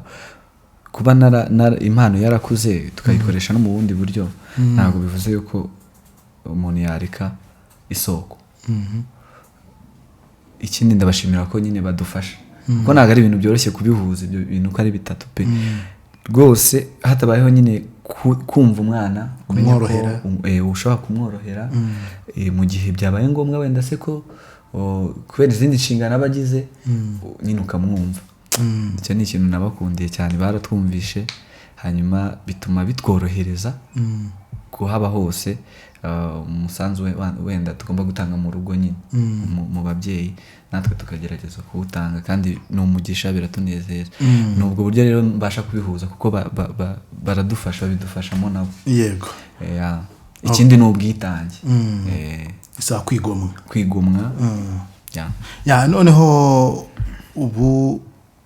kuba impano yarakuze, tukayikoresha no mu bundi buryo, ntabwo bivuze yuko umuntu yareka isoko. Ikindi, ndabashimira ko nyine badufasha, kuko ntabwo ari ibintu byoroshye kubihuza ibyo bintu uko ari bitatu pe. Rwose hatabayeho nyine kumva umwana, kumenya ko Kumworohera. Ushobora kumworohera mu gihe byabaye ngombwa, wenda se ko kubera izindi nshingano aba agize, nyine ukamwumva. Icyo ni ikintu nabakundiye cyane, baratwumvishe, hanyuma bituma bitworohereza kuhaba hose. Umusanzu wenda tugomba gutanga mu rugo nyine, mu babyeyi, natwe tukagerageza kuwutanga, kandi ni umugisha, biratunezeza. Ni ubwo buryo rero mbasha kubihuza, kuko baradufasha, babidufashamo nabo. Yeah. Ikindi ni ubwitange. Bisaba kwigomwa. Kwigomwa, yeah. Ya, noneho ubu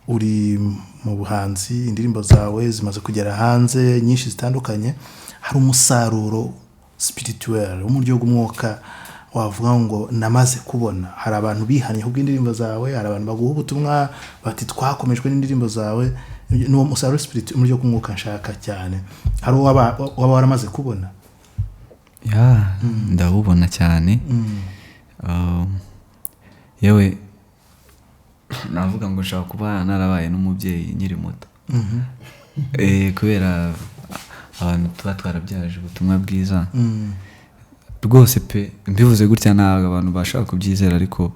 uri mu buhanzi, indirimbo zawe zimaze kugera hanze nyinshi zitandukanye. Hari umusaruro spirituel, wo mu buryo bw'umwuka, wavuga ngo namaze kubona? Hari abantu bihannye kubw'indirimbo zawe, hari abantu baguha ubutumwa bati twakomejwe n'indirimbo zawe. Ni uwo musaruro spirituel mu buryo bw'umwuka nshaka cyane. Hari uwo waba waramaze kubona? Yeah, ndawubona cyane. Yewe navuga ngo nshobora kuba narabaye n'umubyeyi nkiri muto. Kubera abantu tuba twarabyaje ubutumwa bwiza rwose pe. Mbivuze gutya ntabwo abantu bashobora kubyizera, ariko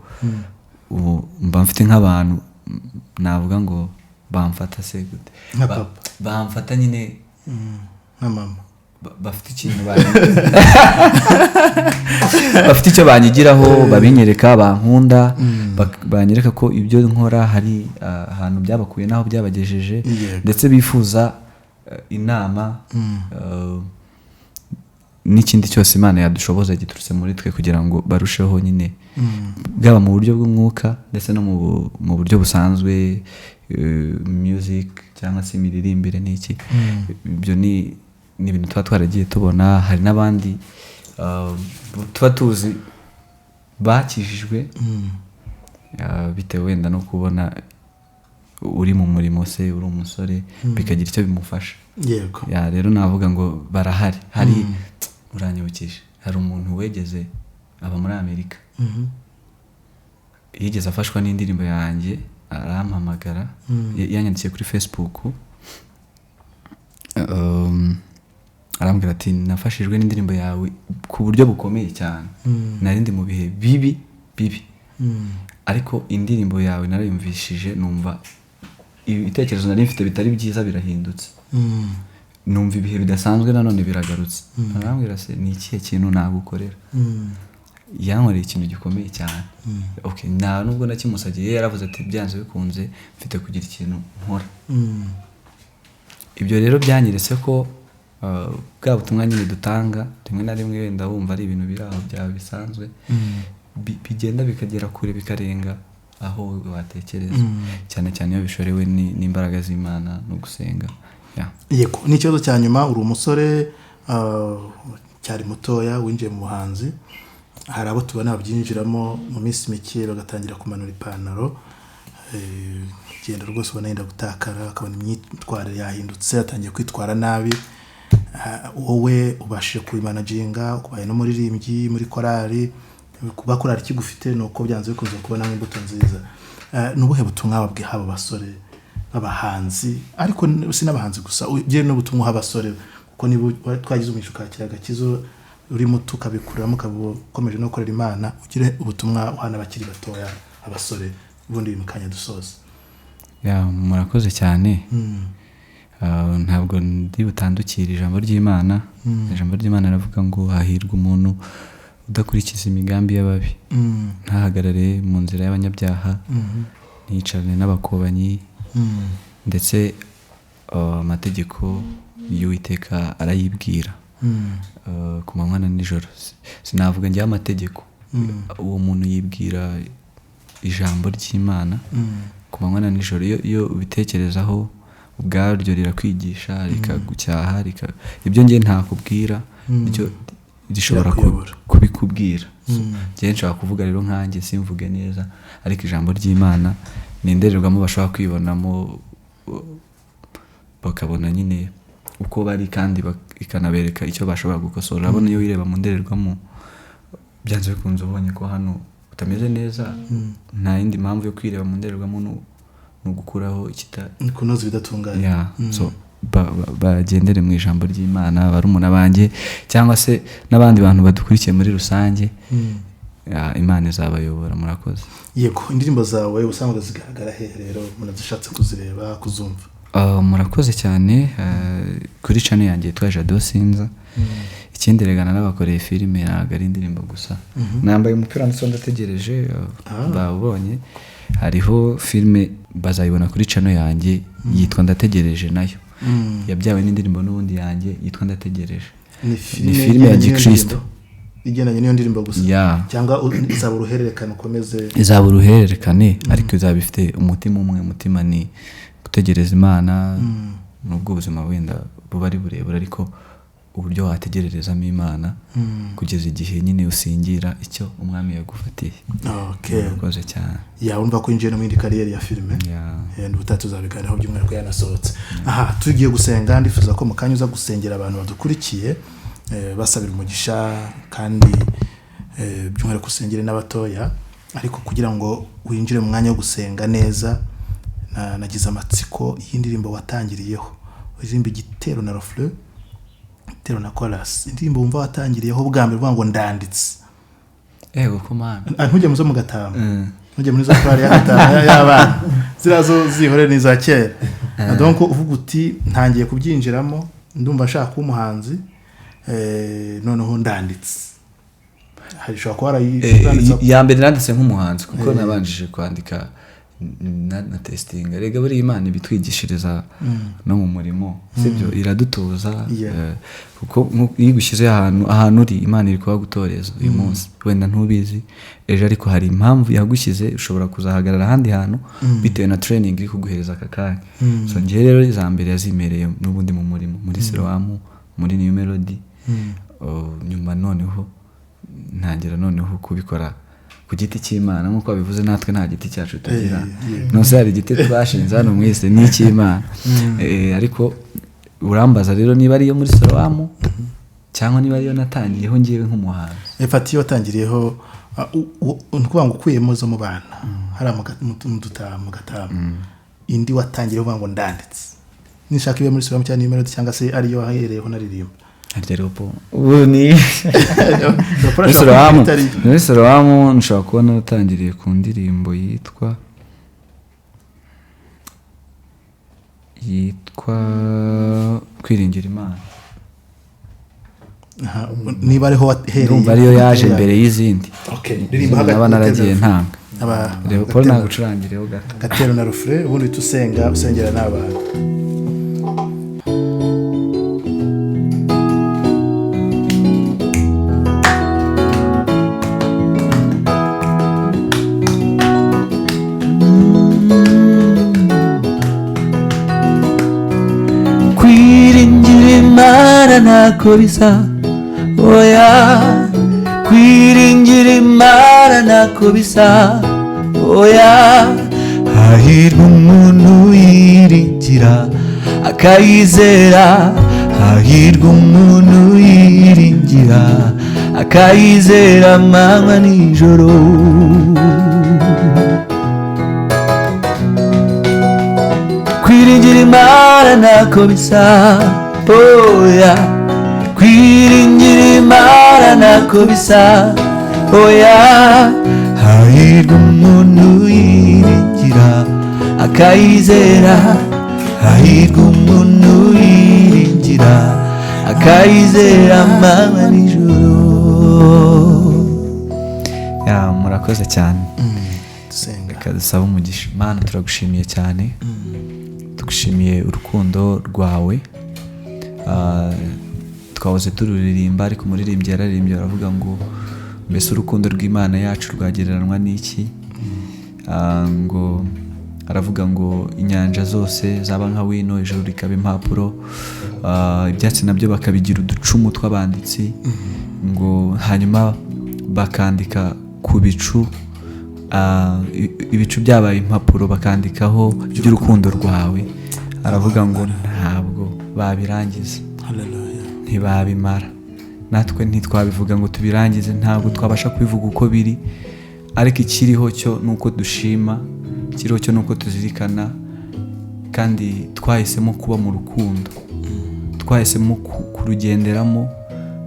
ubu mba mfite nk'abantu, navuga ngo bamfata se gute? Nka papa. Bamfata nyine Nka mama. Bafite icyo banyigiraho, babinyereka, bankunda, banyereka ko ibyo nkora hari ahantu byabakuye n'aho byabagejeje, ndetse bifuza inama n'ikindi cyose Imana yadushoboza giturutse muri twe, kugira ngo barusheho nyine, bwaba mu buryo bw'umwuka ndetse no mu buryo busanzwe, music cyangwa se imiririmbire n'iki. Ibyo ni ibintu tuba twaragiye tubona. Hari n'abandi tuba tuzi bakijijwe bitewe wenda no kubona uri mu murimo se, uri umusore, bikagira icyo bimufasha. Yeah, rero navuga ngo barahari. Hari, uranyibukije, hari umuntu wegeze aba muri Amerika, yigeze afashwa n'indirimbo yanjye, arampamagara, yanyandikiye kuri Facebook, arambwira ati nafashijwe n'indirimbo yawe ku buryo bukomeye cyane, nari ndi mu bihe bibi bibi, ariko indirimbo yawe narayumvishije, numva ibitekerezo nari mfite bitari byiza birahindutse, numva ibihe bidasanzwe nanone biragarutse. Arambwira se ni ikihe kintu nagukorera? Yankoreye ikintu gikomeye cyane. Okay, nta nubwo nakimusagiye, yaravuze ati byanze bikunze mfite kugira ikintu nkora. Ibyo rero byanyeretse ko bwa butumwa nyine dutanga, rimwe na rimwe wenda wumva ari ibintu biri aho byawe bisanzwe, bigenda bikagera kure, bikarenga aho watekereza, cyane cyane iyo bishorewe n'imbaraga z'Imana no gusenga. Yeah. Yego, ni ikibazo cya nyuma. Uri umusore cyari mutoya winjiye mu buhanzi. Hari abo tubona babyinjiramo mu minsi mike bagatangira kumanura ipantaro, genda rwose ubona yenda gutakara, akabona imyitwarire yahindutse, atangiye kwitwara nabi. Wowe ubashije kubimanaginga, ubaye n'umuririmbyi muri korali. Kuba korali ikigufite ni uko byanze bikunze kubona imbuto nziza. Ni ubuhe butumwa wabwiha abo basore? b'abahanzi, ariko si n'abahanzi gusa, ugire n'ubutumwa uha abasore, kuko niba twagize umugisha ukakira agakiza uri muto ukabikuramo ukaba ukomeje no gukorera Imana, ugire ubutumwa uha n'abakiri batoya, abasore, ubundi mu kanya dusoza. Ya, murakoze cyane. Ntabwo ndi butandukire ijambo ry'Imana. Ijambo ry'Imana riravuga ngo hahirwa umuntu udakurikiza imigambi y'ababi, ntahagarare mu nzira y'abanyabyaha, ntiyicarane n'abakobanyi, ndetse amategeko y'Uwiteka arayibwira ku manywa na nijoro. Sinavuga njyewe amategeko, uwo muntu yibwira ijambo ry'Imana ku manywa na nijoro. Iyo ubitekerezaho ubwaryo rirakwigisha, rikagucyaha, ibyo njye ntakubwira ryo rishobora kubikubwira. Njye nshobora kuvuga rero nkanjye simvuge neza, ariko ijambo ry'Imana ni indorerwamo bashobora kwibonamo, bakabona nyine uko bari, kandi ikanabereka icyo bashobora gukosora. Urabona iyo wireba mu ndorerwamo byanze bikunze ubonye ko hano utameze neza, nta yindi mpamvu yo kwireba mu ndorerwamo ni ugukuraho kunoza ibidatunganye. So bagendere mu ijambo ry'Imana, barumuna banjye cyangwa se n'abandi bantu badukurikiye muri rusange, Imana izabayobora. Murakoze. Yego, indirimbo zawe usanzwe zigaragara he rero munazishatse kuzireba, kuzumva? Murakoze cyane. Kuri channel yanjye yitwa Jado Sinza. Ikindi regana n'abakoreye filime, ntabwo ari indirimbo gusa. Nambaye umupira ndetse ndategereje, bawubonye. Hariho filime bazayibona kuri channel yanjye yitwa Ndategereje, nayo yabyawe n'indirimbo n'ubundi yanjye yitwa Ndategereje. Ni filime ya Gikristo igendanye n'iyo ndirimbo gusa, cyangwa izaba uruhererekane ukomeze? Izaba uruhererekane, ariko izaba ifite umutima umwe. Umutima ni gutegereza Imana, nubwo ubuzima wenda buba ari burebure, ariko uburyo wategererezamo Imana kugeza igihe nyine usingira icyo umwami yagufatiye. Murakoze cyane. Urumva ko winjiye no mu yindi kariyeri ya filime, ubutaha tuzabiganiraho by'umwihariko yanasohotse. Aha tugiye gusenga, ndifuza ko mu kanya uza gusengera abantu badukurikiye, basabira umugisha, kandi by'umwihariko usengere n'abatoya. Ariko kugira ngo winjire mu mwanya wo gusenga neza, nagize amatsiko y'indirimbo watangiriyeho, uririmba igitero na refrain, igitero na chorus, indirimbo wumva watangiriyeho bwa mbere uvuga ngo ndanditse. Ego komana. Ntujye muzo mu gatama, ntujye muri zo korali y'agatama y'abana, ziriya zo zihore ni iza kera. Donc uvuga uti ntangiye kubyinjiramo, ndumva nshaka kuba umuhanzi, noneho ndanditse. Hari ushobora kuba warayanditse ya mbere nanditse nk'umuhanzi, kuko nabanjije kwandika na testing. Rega buri Imana ibitwigishiriza no mu murimo, sibyo, iradutoza, kuko iyo ugushyize ahantu uri, Imana iri kuhagutoreza uyu munsi, wenda ntubizi ejo, ariko hari impamvu yagushyize, ushobora kuzahagarara ahandi hantu bitewe na training iri kuguhereza aka kanya. So njye rero iza mbere yazimereye n'ubundi mu murimo, muri Siloamu, muri New Melody, nyuma noneho ntangira noneho kubikora ku giti cy'Imana. Nk'uko babivuze, natwe nta giti cyacu tugira, nonse hari igiti twashinze hano mu isi ni icy'Imana. Ariko urambaza rero niba ariyo muri Siloamu cyangwa niba ariyo natangiyeho ngewe nk'umuhanzi. Fata iyo watangiriyeho, ukuvuga ngo ukuyemo zo mu bana hari mu gatama, indi watangiriyeho uvuga ngo ndanditse, nishaka ibe muri Siloamu cyangwa New Melody, cyangwa se ariyo wahereyeho naririmba. Harya Leopold ubu ni muri Siloamu nshobora kuba naratangiriye ku ndirimbo yitwa Kwiringira Imana. Niba ariho wahereye, ndumva ariyo yaje mbere y'izindi. Ndirimbo naragiye ntanga. Leopold nagucurangireho gato. Gatero na refrain, ubundi tusenga usengera n'abantu. Kwiringira Imana ntako bisa, oya, kwiringira Imana ntako bisa, oya, hahirwa umuntu yiringira akayizera, hahirwa umuntu yiringira akayizera amanywa nijoro. Imana ntako bisa, oya. Kwiringira Imana ntako bisa, oya. Hahirwa umuntu yiringira akayizera, hahirwa umuntu yiringira akayizera mama nijoro. Ya, murakoze cyane. Dusenga. Reka dusabe umugisha. Imana, turagushimiye cyane, tugushimiye urukundo rwawe. Twahoze tururirimba, ariko umuririmbyi yararirimbye aravuga ngo: "Mbese urukundo rw'Imana yacu rwagereranywa n'iki?" Ngo aravuga ngo inyanja zose zaba nka wino, ijuru rikaba impapuro, ibyatsi nabyo bakabigira uducumu tw'abanditsi, ngo hanyuma bakandika ku bicu, ibicu byabaye impapuro, bakandikaho iby'urukundo rwawe. Aravuga ngo ntabwo babirangiza. Hallelujah. Ntibabimara. Natwe ntitwabivuga ngo tubirangize, ntabwo twabasha kubivuga uko biri. Ariko ikiriho cyo ni uko dushima, ikiriho cyo ni uko tuzirikana, kandi twahisemo kuba mu rukundo, twahisemo kurugenderamo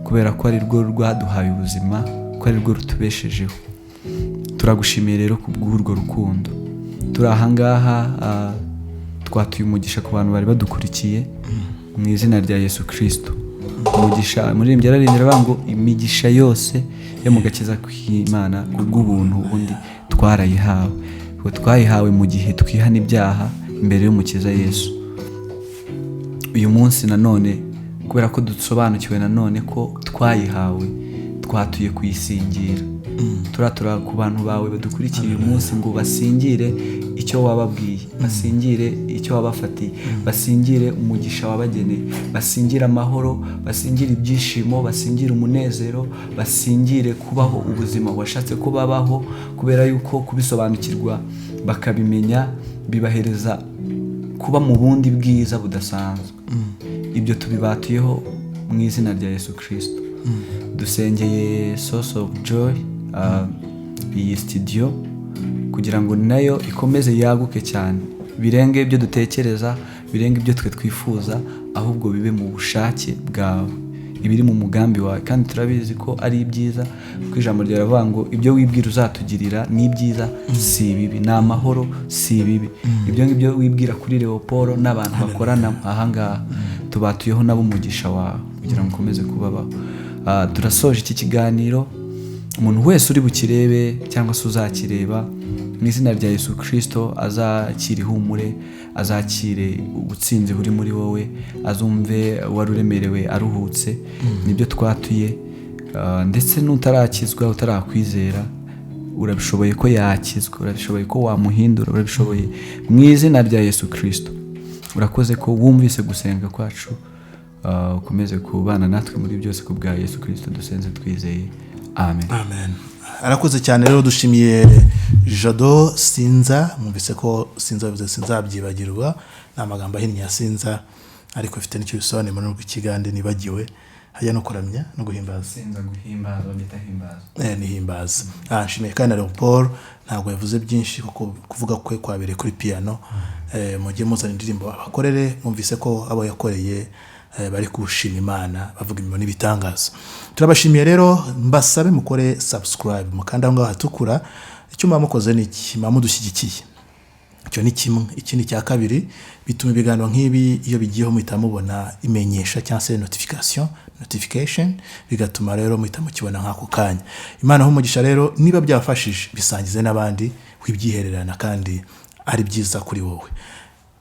kubera ko ari rwo rwaduhaye ubuzima, ko ari rwo rutubeshejeho. Turagushimiye rero ku bw'urwo rukundo. Turi ahangaha, twatuye umugisha ku bantu bari badukurikiye mu izina rya Yesu Kirisito. Umugisha, umuririmbyi yararirimbye aravuga ngo imigisha yose yo mu gakiza k'Imana ku bw'ubuntu ubundi twarayihawe. Ubwo twayihawe mu gihe twihana ibyaha imbere y'Umukiza Yesu. Uyu munsi nanone, kubera ko dusobanukiwe nanone ko twayihawe, twatuye kuyisingira. Turatura ku bantu bawe badukurikiye uyu munsi ngo basingire icyo wababwiye, basingire icyo wabafatiye, basingire umugisha wabageneye, basingire amahoro, basingire ibyishimo, basingire umunezero, basingire kubaho ubuzima washatse ko babaho, kubera yuko kubisobanukirwa bakabimenya bibahereza kuba mu bundi bwiza budasanzwe. Ibyo tubibatuyeho mu izina rya Yesu Kirisito. Dusengeye Source of Joy, iyi studio, kugira ngo nayo ikomeze yaguke cyane, birenge ibyo dutekereza, birenge ibyo twe twifuza, ahubwo bibe mu bushake bwawe, ibiri mu mugambi wawe. Kandi turabizi ko ari ibyiza, kuko ijambo ryawe riravuga ngo ibyo wibwira uzatugirira ni ibyiza, si ibibi, ni amahoro, si ibibi. Ibyo ngibyo wibwira kuri Leopold n'abantu bakorana ahangaha, tubatuyeho nabo umugisha wawe kugira ngo ukomeze kubabaho. Turasoje iki kiganiro. Umuntu wese uri bukirebe cyangwa se uzakireba, mu izina rya Yesu Kirisito azakire ihumure, azakire ubutsinzi buri muri wowe, azumve wari uremerewe aruhutse. Nibyo twatuye. Ndetse n'utarakizwa, utarakwizera, urabishoboye ko yakizwa, urabishoboye ko wamuhindura, urabishoboye mu izina rya Yesu Kirisito. Urakoze ko wumvise gusenga kwacu. Ukomeze kubana natwe muri byose, ku bwa Yesu Kirisito dusenze twizeye, amen. Amen. Arakoze cyane rero. Dushimiye Jado Sinza. Mwumvise ko Sinza bivuze sinzabyibagirwa, ni amagambo ahinnye ya Sinza, ariko bifite n'icyo bisobanuye mu rurimi rw'Ikigande nibagiwe. Hajya no kuramya no guhimbaza. Sinza guhimbaza, babyita himbaza. Ni himbaza. Nshimiye kandi na Leopold. Ntabwo yavuze byinshi kuko kuvuga kwe kwabereye kuri piano. Mujye muzana indirimbo abakorere. Mwumvise ko abo yakoreye bari kushima Imana, bavuga imirimo n'ibitangaza. Turabashimiye rero. Mbasabe mukore subscribe, mukanda aho ngaho hatukura. Icyo muba mukoze ni iki? Muba mudushyigikiye, icyo ni kimwe. Ikindi cya kabiri, bituma ibiganiro nk'ibi iyo bigiyeho muhita mubona imenyesha cyangwa se notification, bigatuma rero muhita mukibona nk'ako kanya. Imana umugisha rero. Niba byafashije, bisangize n'abandi, wibyihererana kandi ari byiza kuri wowe.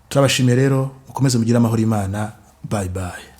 Turabashimiye rero, mukomeze mugire amahoro y'Imana. Bye bye.